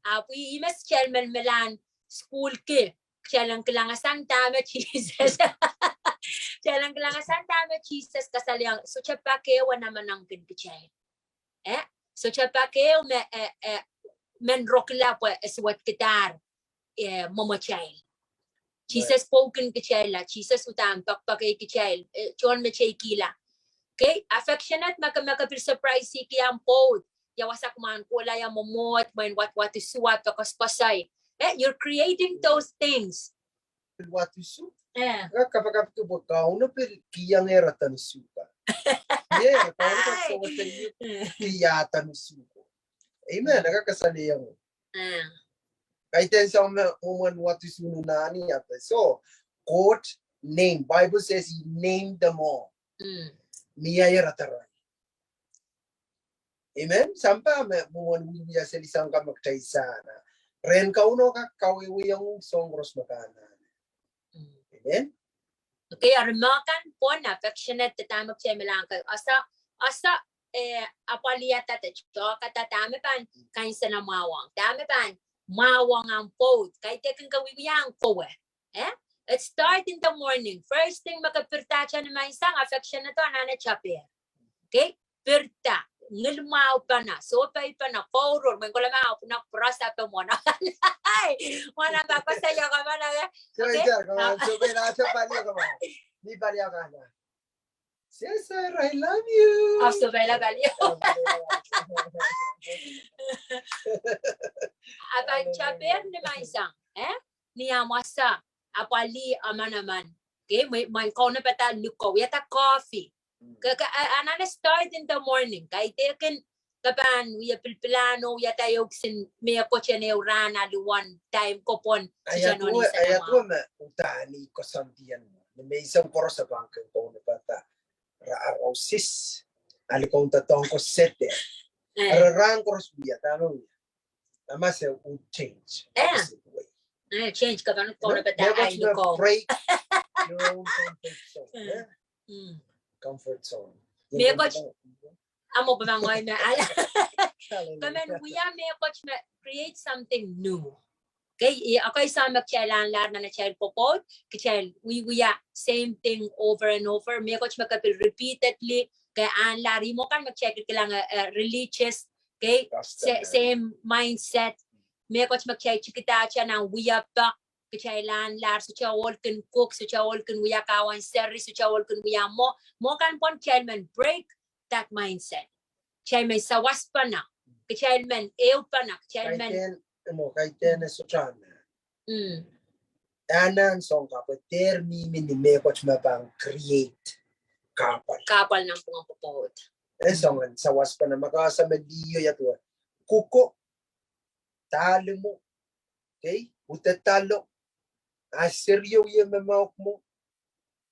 Ahpw I, I me kitail mehlahn sukuhlki, kitail en kilang sang dahme Sises. Kitail en kilang sang dahme Sises kasalehiong, sohte pak ehu e namenengkin kitail. Eh, sohte pak ehu me, eh, eh, men rokila pwe e suwedkidahr, eh, mwomwatail. Sises pwoukin kitailla, Sises uhdahn poakepoakei kitail, eh, tohn meteikihla. Okay, affectionate me ke, me ke pil surprise-ki ahmw pwoud. Ia wasa kumwail kohla ia mwomwohd, mwein wadwad usu, ahpw koasoakoasoi. Eh, you're creating those things. Pil wad usu. Eh. Ka kapakapki pwe Kauno pil kihong ira dahn usu ka. Ie, Kauno pil sewese kihda dahn usu ko. Amen. Ka kasalehiong. Eh. Kaidehn soangen mwomwen wad usu nunani ape. So, Koht name, Bible says he named them all. Mm. Mie ira dahn. Amen. Sampah me mwomwen wiewia seli soang ka me kitail sahna. Rehn Kauno kak kawehwehiong soang koaros me ke anahne. Amen. Okay, eri me kan pwon affectionate de dahme kitail me lahng ke asa, asa, eh, apwalihada de tohkada dahme pahn kansenamwahwong, dahme pahn mwahwong ahmw pwoud, kaidehkin ke wiewia ahmw kowe. Eh? It start in the morning. First thing me ke pirda ni menseng, affectionate o anahne tapier. Okay? Pirda, ngihl mwahu pahn, sohpeipene, kourohr, mwein kohla ma ahpw na prasa pe mwohn. Mwohn pahn koasoia ke pahn, eh? Okay? Ni pali akana. Cesar, I love you. Ahpw sohpeila pali. Ahpw pahn tapier ni menseng, eh? Ni ahmw asa, apwalih manaman. Okay, mwein, mwein kaunopada likou, wiahda coffee. Ke, ke, a, anahne start in the morning. Kaidehkin ke pahn wia pilipilahn oh wiahda ehu kisin mehkot en ehu rahn aluwon time ko pwon. Aya duwe, aya duwe me udahn I koasoandiong. Ni menseng koaros pahn kin kaunopada. Ra arosis. Alikoun doadoahk ko sehd. Eh. Ra rahn koaros wia, dahme wia. I must say would change. Eh. Opposite way. Eh, change, ke pahn kaunopada. Mehkot me break your own comfort zone. Eh? Mm. Comfort zone. Mehkot. Amo pahn ngai me ala. Hallelujah. Ke men wia mehkot me create something new. Okay, I, okay, so me kitail ahnlahr nan atail pwopwoud, kitail wiewia same thing over and over. Mehkot me ke pil repeatedly ke ahnlahr, ih mwo kan me kitail kilkilang, eh, religious, okay, same mindset. Mehkot me kitail tikidahte nan wiepe, kitail ahnlahr, sohte ohl kin cook, sohte ohl kin wia kahwang seri, sohte ohl kin wia mwo, mwo kan pwon kitail men break that mindset. Kitail men sawaspene, kitail men ehupene, kitail men. Kaidehn, emo, kaidehn e sohte anahn. Mm. Anahn soang ka pwe dehr mihmi ni mehkot me pahn create kahpwal. Kahpwal nanpwungen pwopwoud. E soangen sawaspene me ke asa me liho ia duwe. Kuko, dalimwo, okay, udedalo, a serio ie me mwahu mwo,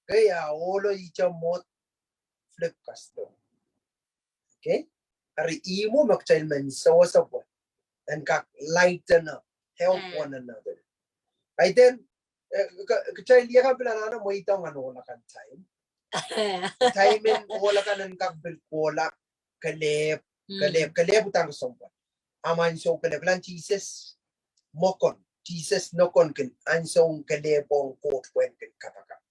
okay, a ohlo ihte mwo, flip kasdo. Okay? Eri ih mwo me kitail men sewese pwe en kak lighten up, help one another. Kaidehn, eh, ke, kitail iang pil anahne mweidohng ohla kan time. Time en ohla kan en kak pil kohla, kelehpw, kelehpw, kelehpw udahn kesempwal. Ahmw ansou kelehpw, kilang Sises, mwokon, Sises nokon kin ansou kelehpw ong Koht pwehn kin kapakap.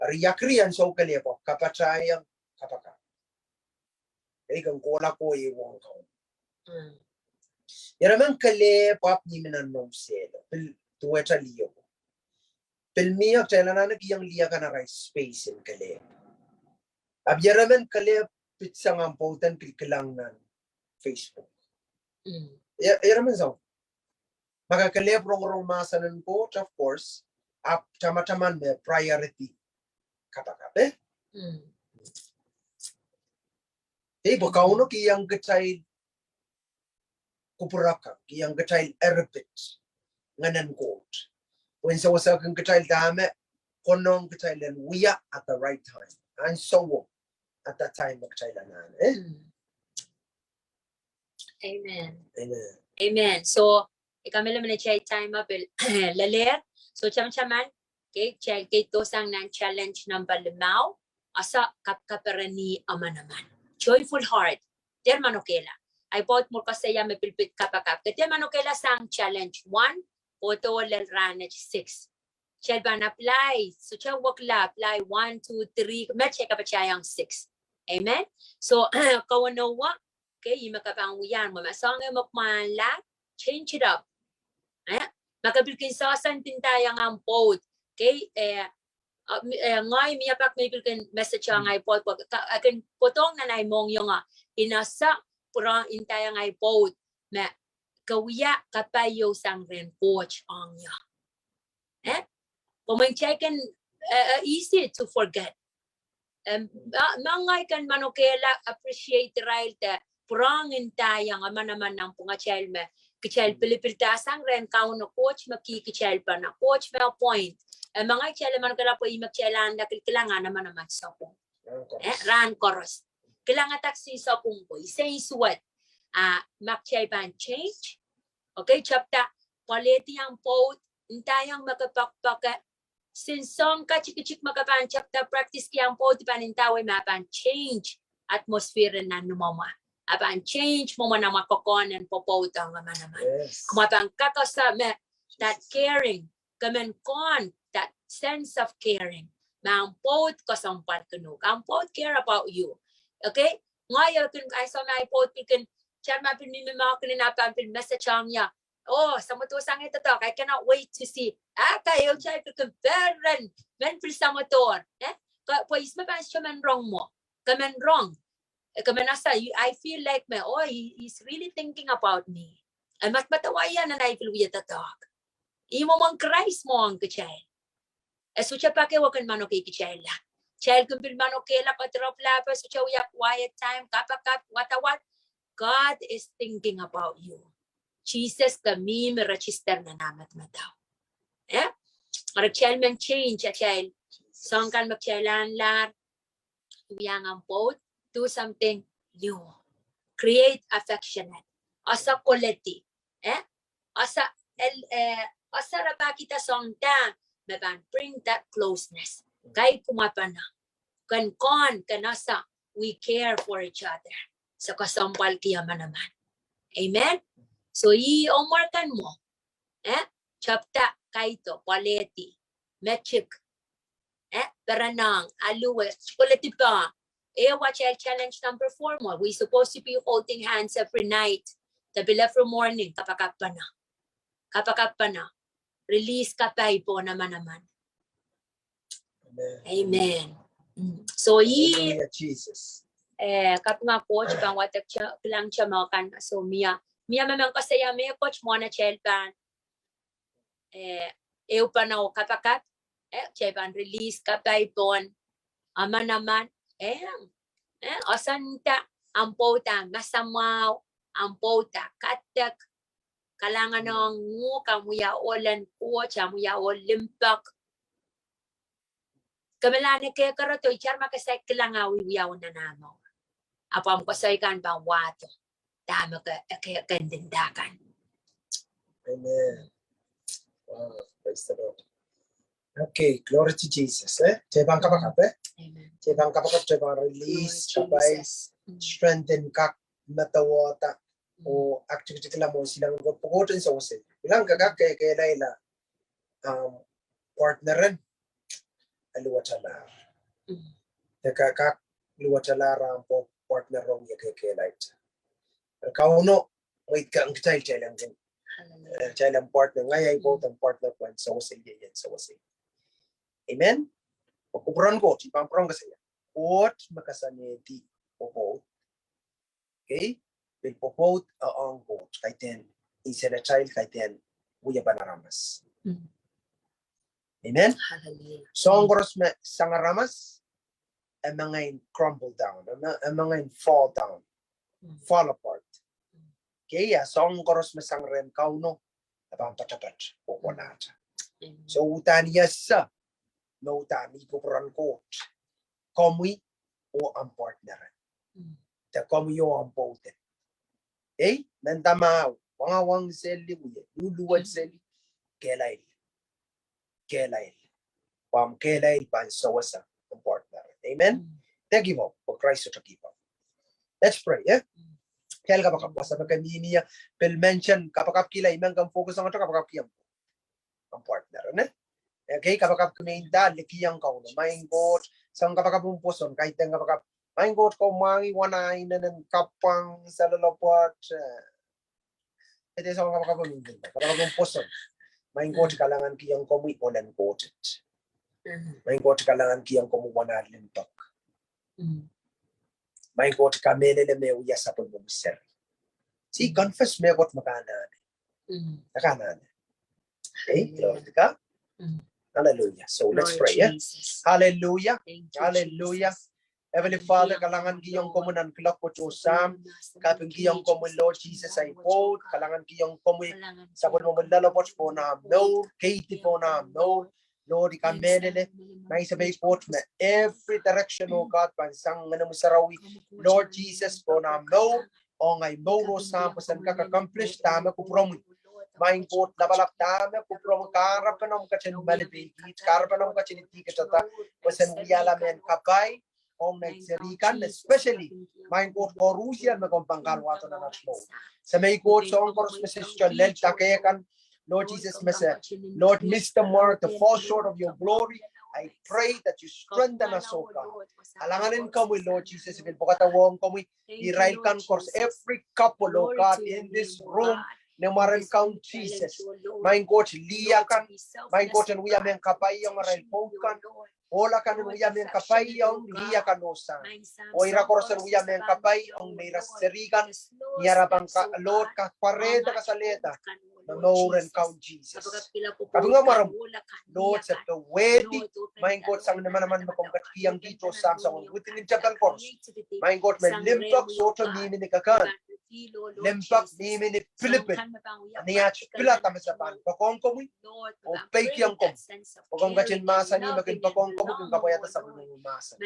Eri I agree ansou kelehpw ahpw kapatahiong kapakap. Ei, ken kohla kohieng Kauno. Mm. Ieremen kelehpw ahpw mihmi nan noumw sehlo, pil duwehte liho. Pil mie kitail anahne kihong lih akan arail space en kelehpw. Ahpw ieremen kelehpw pitsang ahmw pwoud en kilkilang nan Facebook. Mm. Ie-, ieremen soang. Ma ke kelehpw rongorong mahsen en Koht, of course, ahpw tamataman me priority kapakap, eh? Mm. Ei, pwe Kauno kihong kitail kupwurokong, kihong kitail eripit, Ngehn en Koht. Pwe en sewesehkin kitail dahme konehng kitail en wia at the right time. Ansouo, at that time me kitail anahne, eh? Mm. Amen. Amen. Amen. So, I kamehlele me neitail time ahpw pil lelehr. So, tamataman, okay, kitail keido sang nan challenge number limau, asa kapkapereni manaman. Joyful heart. Dehr manokehla. Ahi pwoud mwuhr koasoia me pil pid kapakap. Ke dehr manokehla sang challenge one, kohdo lel rahnwet six. Kitail pahn apply, sohte wekila apply one, two, three, me kitail kapatahiong six. Amen. So, kawenewa, okay, ih me ke pahn wia, ma soangen me ke ahnlahr, change it up. Eh? Ma ke pil kin sehse en ndaiong ahmw pwoud, okay, eh, ah, mi-, eh, ngehi mie pak me I pil kin message ong ahi pwoud, pwe ka, I kin kohdohng nan ahi mohngiong, ah, I ese pwurehng ndaiong ahi pwoud me ke wia kapai ieu sang rehn Koht ong ie. Eh? Pwe mwein kitail kin, eh, eh, easy to forget. Em, ma, ma ngehi kin manokehla appreciate irail de pwurehng ndaiong manaman nanpwungatail me kitail pilipilda sang rehn Kauno Koht me kihkitail pahn, Koht me appoint. Em, ma ngehi kitail manokehla pwe ih me kitail ahnla kilkilang manaman sapwung. Eh, rahn koaros. Kilang adak sihsok ong ko, ise isuwed. A ma kitail pahn change. Okay, chapter pwoalehdi ong pwoud, ndaiong me ke poakpoake. Since soahng katikitik me ke pahn chapter practice ki ong pwoud, pahn ndawei me a pahn change atmosphere nan imwomw. A pahn change mwomwen amwa kokohn en pwopwoud ong manaman. Yes. Kumwa pahn kak ese me that caring, ke men kohn that sense of caring. Me ong pwoud kesempwal kin uhk. Ong pwoud care about you. Okay? Ngehi kin, I saw my pwoud pil kin, char ma pil mihmi me kin, a pahn pil message ong ia. Oh, samwodo sang e doadoahk, I cannot wait to see. A ka ehu chai pil kin peren, men pil samwodo. Eh? Ka, pwe ihs me pahn sohte men rong mwo. Ke men rong. Ke men ese, you, I feel like me, oh, he, he's really thinking about me. E madamadau ia nan ei pil wie doadoahk. Ih mwomwen Krais mwo ong kitail. E sohte pak ehu kin manokehla kitail la. Kitail kin pil manokehla, koadoropw lap, e sohte wia quiet time, kapakap, wadawad. God is thinking about you. Sises ke mihmi register nan ah madamadau. Eh? Eri kitail men change atail soahng kan me kitail anahne wiahiong pwoud, do something new. Create affectionate. Ese koledi. Eh? Ese, el, eh, ese rapahkihda soahng dah me pahn bring that closeness. Kaidehn kumwail pahn kin kohn, kin ese, we care for each other. So kesempwalki manaman. Amen. So ih homework kan mwo. Eh? Chapter kaido, pwoalehdi, metik. Eh, perenong, aluwe, koledi pah. Eh, what I challenge number four mwo. We supposed to be holding hands every night. The bill every morning, kapakap pahn. Kapakap pahn. Release kapai pohn manaman. Amen. Amen. Mm. So ih, Hallelujah, Jesus. Eh, kapinga Koht pahn wadek, kilangete mehkan. So mie, mie me men koasoia mehkot mwohn atail pahn eh, ehu pahn oh kapakap, eh, kitail pahn release kapai pohn manaman, eh, eh, ese nda, ong pwoud ah masamwahu, ong pwoud ah kadek, kalahngan ong uhk, ahmw wia ohl en Koht, ahmw wia ohl limpoak. Ke melaine kehkerodo, itar ma ke saik kilang ah wiewia nan ah mour. Ahpw ahmw koasoi kan pahn wahdo dahme ke, ke, ke ndinda kan. Amen. Wow, praise the Lord. Okay, glory to Jesus, eh? Kitail pahn kapakap, eh? Amen. Kitail pahn kapakap, kitail pahn release, glory to kapai, Jesus. Mm. Strengthen, kak medewe da. Mm. Oh, activity kala mwo silang ko pwukoahn sewese. Ilang kak, kak, ke, ke, la, ila. Um, partner en, eh, luwetalahr. Mm. Ke kak, kak luwetalahr ahmw pwo-, partner rong ie kekehlail. Kauno, mweidkihong kitail, kitail en kin. Hallelujah. Eh, kitail en partner, ngehi ahi pwoud en partner pwehn sewese ie, ien sewese. Amen. Kupwuren Koht, I pahn pwurehng koasoia. Koht me koasoanehdi pwopwoud. Okay? Pil pwopwoud, eh, ong Koht, kaidehn, insenatail, kaidehn, wiepen aramas. Mm. Amen? Hallelujah. Soahng koaros me sang aramas, e mengei en crumble down, e me-, e mengei en fall down, mm, fall apart. Mm. Okay, a soahng koaros me sang rehn Kauno, e pahn patapat, oh, mm, konehng. Amen. So, uhdahn I ese, me uhdahn I kupwuren Koht. Komwi oh ahmw partner. Mm. De komwi oh ahmw pwoud. Ei, mendahte mwahu, wangawang seli, wie, luluwet seli, kehlail. Kehlail. Pwe ahmw kehlail pahn sewese ahmw partner. Amen? Mm. De give up, pwe Krais sohte give up. Let's pray, eh? Mm. Kitail kapakap, wasa me ke mihmi ie, pil mention kapakapkihla, I men kin focus ong kapakapkihla ahmw partner, ne? Okay, kapakapki me inda, likihong Kauno. Maing Koht, soang kapakap en pwoson, kaidehn kapakap. Maing Koht, komw mwahngih wanainen en kapwang, saloalopwoat, eh, ede soang kapakap en inda, kapakap en pwoson. Maing Koht, mm, kalahngankihong komwi ohl en Koht. Mm. Maing Koht, kalahngankihong komwi wana limpoak. Mm. Maing Koht, kamehlele me wia sapwellimomwi seri. Si, mm, confess mehkot me ke anahne. Mm. Ke anahne. Hey, hallelujah. Glory to God. Mm. Hallelujah. So let's pray, yeah? Glory, Jesus. Hallelujah. Thank you, hallelujah, Jesus. Heavenly Father, kalahngankihong komwi nan kuloak wet oh Sahm. Kapingkihong komwi, Lord Jesus, ahi pwoud. Kalahngankihong komwi sapwellimomwi loalopwoat pohn ah mour, keidi pohn ah mour. Lord, I kamehlele, Maing Semei Koht, me every direction, oh God, pahn sang Ngehnomwi Sarawi, Lord Jesus, pohn ah mour, ong ahi mour, oh Sahm, pwe sen kak accomplish dahme kupwuromwi. Maing Koht Lapalap, dahme kupwuromwi, kahrepen omw ketin malipeikit, kahrepen omw ketin idihkihda, pwe sen wiahla mehn kapai ong nein serihkan, especially Maing Koht koaruhsie me komw pahn kahluwahdo nan aht mour. Semei Koht, soahng koaros me se sohte lel dake kan, Lord Jesus, me se, Lord, miss the mark, the fall short of your glory. I pray that you strengthen us, oh God. Kalahngan en komwi, Lord Jesus, I pil pwekada ong komwi irail kan koaros, every couple, oh God, in this room, ni mwaren Kaun Sises. Maing Koht, lih akan, Maing Koht, en wia mehn kapaiong arail pwoud kan, ohl akan en wia mehn kapaiong lih akan, oh Sahm. Oh ira koaros en wia mehn kapaiong me ira serihkan, ni ara pahn ka, Lord, kapwarehda kasalehda me mouren Kaun Sises. Kapinga mwaromwi, Lord, se powehdi, Maing Koht, sang ni manaman me komw ketikihong kitail, oh Sahm, sang within tepel koaros. Maing Koht, me limpoak sohte mihmi ni kekehn. Limpoak mihmi ni pilipil. Ni aht pilada me se pahn poakohng komwi oh peikiong komwi, pwe komw ketin mahsanih me kin poakohng komwi, kin kapwaiada sapwellimomwi mahsen.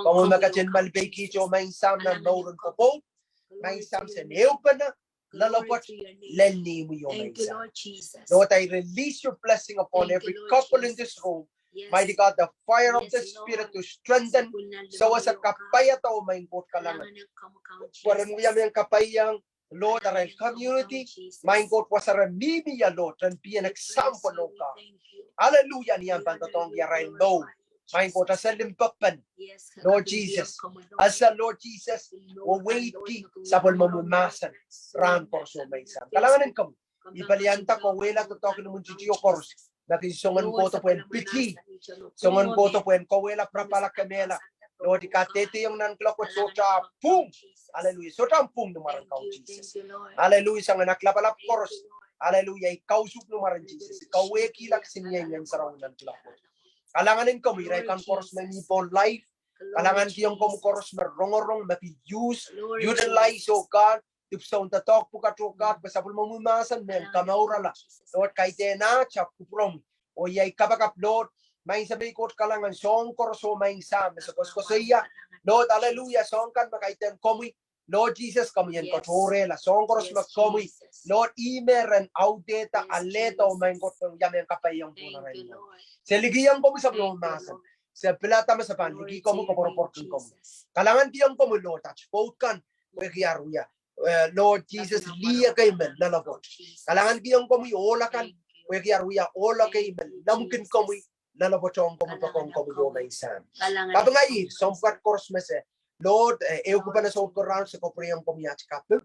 Komwi me ketin malipeikihdo, Maing Sahm, nan mouren pwopwoud. Maing Sahm, sen ehupene loalopwoat lel ni imwi, oh Maing Sahm. Lord, I release your blessing upon every couple in this room. Mighty God, the fire of the Spirit to strengthen. Sewese kapaiada, oh Maing Koht, kalahngan. Pwe ren wia mehn kapaiong, Lord, arail community, Maing Koht, wasa re mihmi ie, Lord, ren be an example, oh God. Hallelujah, ni omw pahn doadoahngki arail mour. Maing Koht, ese limpoakpen, Lord Jesus. Ese, Lord Jesus, weweidki sapwellimomwi mahsen rahn koaros, oh Maing Sahm. Kalahngan en komwi. I palianda kauwehla doadoahk en imwintihti koaros me kin soangen kohdo pwehn pitih, soangen kohdo pwehn kauwehla, pirapala, kemehla. Lord, I kadehdehiong nan kiloak wet sohte ahpw pwung. Hallelujah. Sohte ahpw pwung ni mwaren Kaun Sises. Hallelujah. Soangen aklapalap koaros, hallelujah, I kausuk ni mwaren Sises. I kauwehkihla kisiniei Ngehn Sarawi nan kiloak wet. Kalahngan en komwi irail kan koaros me mi pohn live. Kalahngankihong komwi koaros me rongorong, me kin use, utilize, oh God, dipwisoun doadoahk pwukat, oh God, pwe sapwellimomwi mahsen men kamourala, Lord, kaidehn ahte kupwuromwi. Oh iei kapakap, Lord, Maing Semei Koht, kalahngan, soahng koaros, oh Maing Sahm, me se koasokoasoia, Lord, hallelujah, soahng kan me kaidehn komwi, Lord Jesus, komwi en katohrehla soahng koaros me komwi, Lord, ih me ren audehda, alehda, oh Maing Koht, pwe wia mehn kapaiong pohn arail mour. Se likihong komwi sapwellimomwi mahsen. Se pilada me se pahn likih komwi, koapworopworki komwi. Kalahngankihong komwi, Lord, aht pwoud kan, pwehki ar wia, Lord Jesus, lih ekei me loalopwoat. Kalahngankihong komwi ohl akan, pwehki ar wia ohl ekei me lemmwin komwi, loalopwoatohng komwi, poakohng komwi, oh Maing Sahm. Kapinga ih soahng pwukat koaros me se, Lord, eh, ehukipene souko rahn, se kapwurehiong komwi aht kaping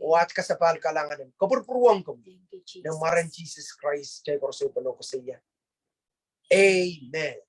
oh aht kasapahl. Kalahngan en kapwurpwurwong komwi ni mwaren Sises Krais, kitail koaros pahn koasoia, amen.